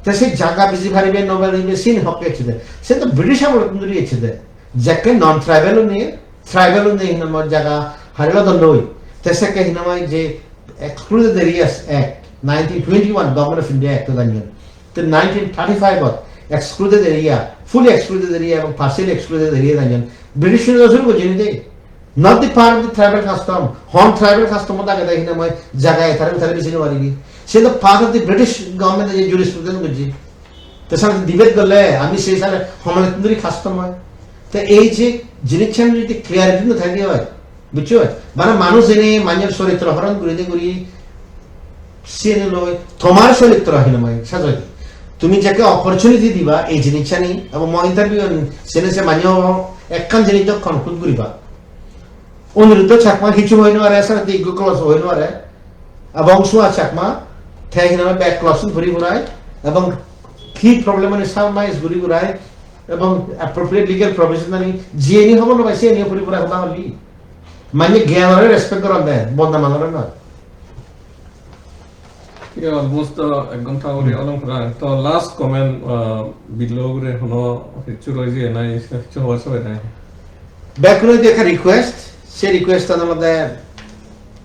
Te se jaga biji paribe, no paribe, sini hokke ecche de. Se to British amolottun dhuri ecche de. Jekke non-tribal une, tribal une hinamai jaga hari lodon noi. Te sekke hinamai je Excluded Areas Act, nineteen twenty-one Government of India Act-ot anyon. Te nineteen thirty-five-ot excluded area, fully excluded area ebong partially excluded area anyon. British-une do suru gojjeni de. Not the part of the tribal custom. Hon tribal custom-ot agede hinamai jaga etare utare biji no paribi. Se do part of the British government je jurisprudence gojje. Te sale debate gorle ami sei sale homolettun dhuri custom oi. Te ei je jinissan jodi clarity no thake oi, buccho? Bana manuj ene manjor soritro horon guri de guri siyeni loi tomar soritro hinamai sajoi. Tumi jekke opportunity diba ei jinissani, abo mo interview an sene se manjo ekkan jinis to conclude guriba. Aniruddha Chakma hissu hoi no pare, sale te iggo clause hoi no pare. Ebong Suhas Chakma, te hinamai bek clause puri purai, ebong ki problem ani summarize guri gurai, ebong appropriate legal provision ani jiyeni hobor no pai, siyeni puri purai hoda holi. Mane gyan ore respect goron de, bodnam ore noi. Ye almost, uh, ek ghonta uri olong pura. To last comment, uh, Billu ugure hono hissu roi jiye nai, hissu hobar sobe nai. Bekkune je ekka request, se request-an olode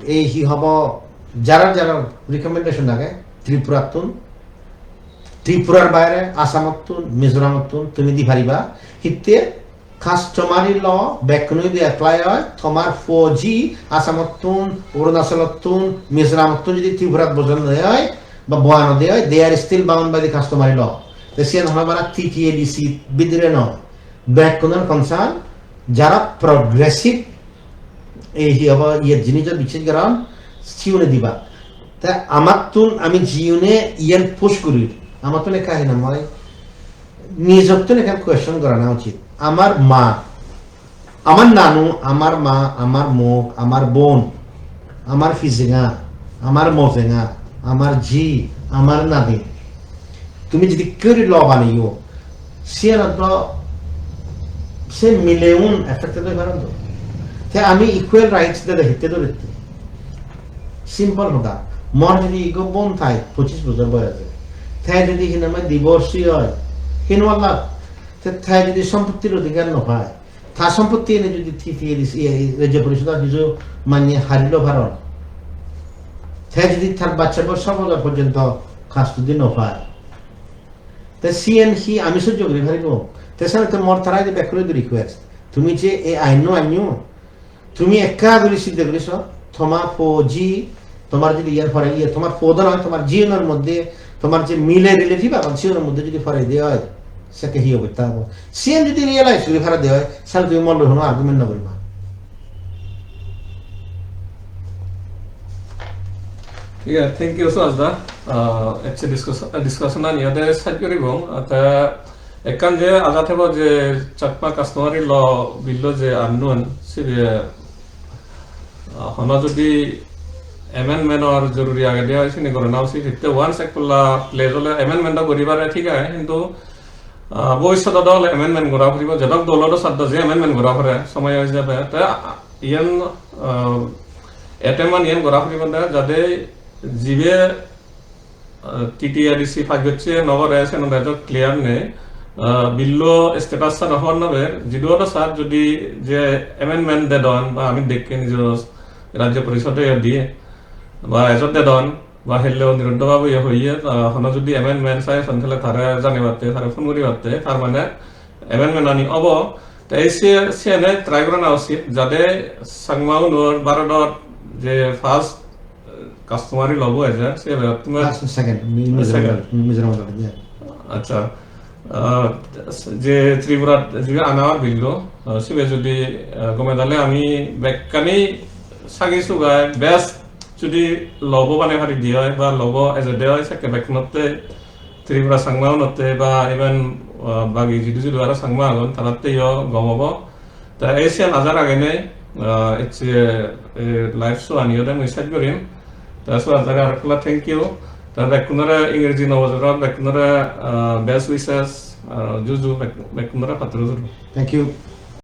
ei hi hobo, jarar jarar recommendation age Tripurattun, Tripurar baire Assamottun, Mizoramottun tumi di pariba. Hitte customary law bekkune jodi apply oi, tomar four G Assamottun, Arunachalottun, Mizoramottun jodi Tripurat bojon de oi, ba boyan de oi, they are still bound by the customary law. Te siyan hono bana T T A D C bidire noi. Bekkunor concern, jara progressive, ei hi hobo, iye jinijot bichej goron, siune diba. Te amattun ami jiune iyen push guri, amattun ekka hinamai, nijottun ekka question gorana uchit. Amar ma, amar nanu, amar ma, amar mok, amar bon, amar pijenga, amar mojenga, amar ji, amar nadi. Tumi jodi guri law baneyo, siyanot do se mileun affected oi paron do. Te ami equal rights dede hitte doritte. Simple hoda. Mor jodi igo bon thai, pochish bojor boyose. Te jodi hinamai divorcee oi, hinwalla. Te, te jodi sompottir odhikar no pai, ta sompotti ene jodi T T A D C, iye, Rajya Porishodot hiju manye harilo paron. Te jodi tar bachchabo so bojor porjonto custody no pai. Te siyen hi ami sojjo guri paribo? Te senotte mor tara ide bekkune idu request. Tumi je ei ainno anyo, tumi ekka guri sinte guri so, toma po ji, tomar jodi iyan pore iye, tomar po do noi, tomar jiyenor moddhe, tomar je mile relative agon, siyenor moddhe jodi pore de oi, sekke hi obosta obo? Siyen jodi realize guri pare de oi, sale tumi mor loi hono argument no guriba. Thik age, thank you so much da. Ah, ecche discuss-, discussion an iyot sej guribong. Te ekkan je aja thebo je Chakma customary law bill-o je unknown, sibe, ah, hono jodi amendment or joruri agede oi, sini gorana usit. Hitte once ekkola place ole amendment do guri pare, thik age, hintu, ah, bhobissot do ole amendment gora puribo, jedok dol odo saddo je amendment gora pore, somoy oi jabe. Te, ah, iyen, ah, attempt an iyen gora puribo de, jade jibe, ah, T T A D C pass gocche no gore, seno de jok clear nei. Ah, bill-o status sano hobor no per, jidu odo sar jodi je amendment dedon, ba ami dekke nijo Rajya Porishode yo diye, ba ejot dedon, ba helle Aniruddha babu ye hoye, ah, hono jodi amendment suggestion thele tare janibatte, tare phone guribatte, tar mane amendment ani obo. Te ei se, siyene try gorana usit, jade Changma unor Bharodot je first, eh, customary law bo eje, se be tumi First, second, Mi-, Mizoram, Second. Mizoram, yeah. Acha. Ah, je Tripura je ana or bill-o, ah, sibe jodi, ah, gome dale ami bekkani sagi sugai best jodi law bo banei pari de oi ba law bo eje de oi, sekke bekkunotte Tripura Changma unotte ba even, ah, bagi jidu jidu aro Changma agon, taratte yo gom obo. Ta ei siyan aja ragenei, ah, ecche, eh, live show ani ode mui sej gurim. Ta so aja ragenei thank you. Ta bekkunore Ingreji Nobojoror bekkunore, ah, best wishes, ah, juju bek-, bekkunore patturu turu. Thank you.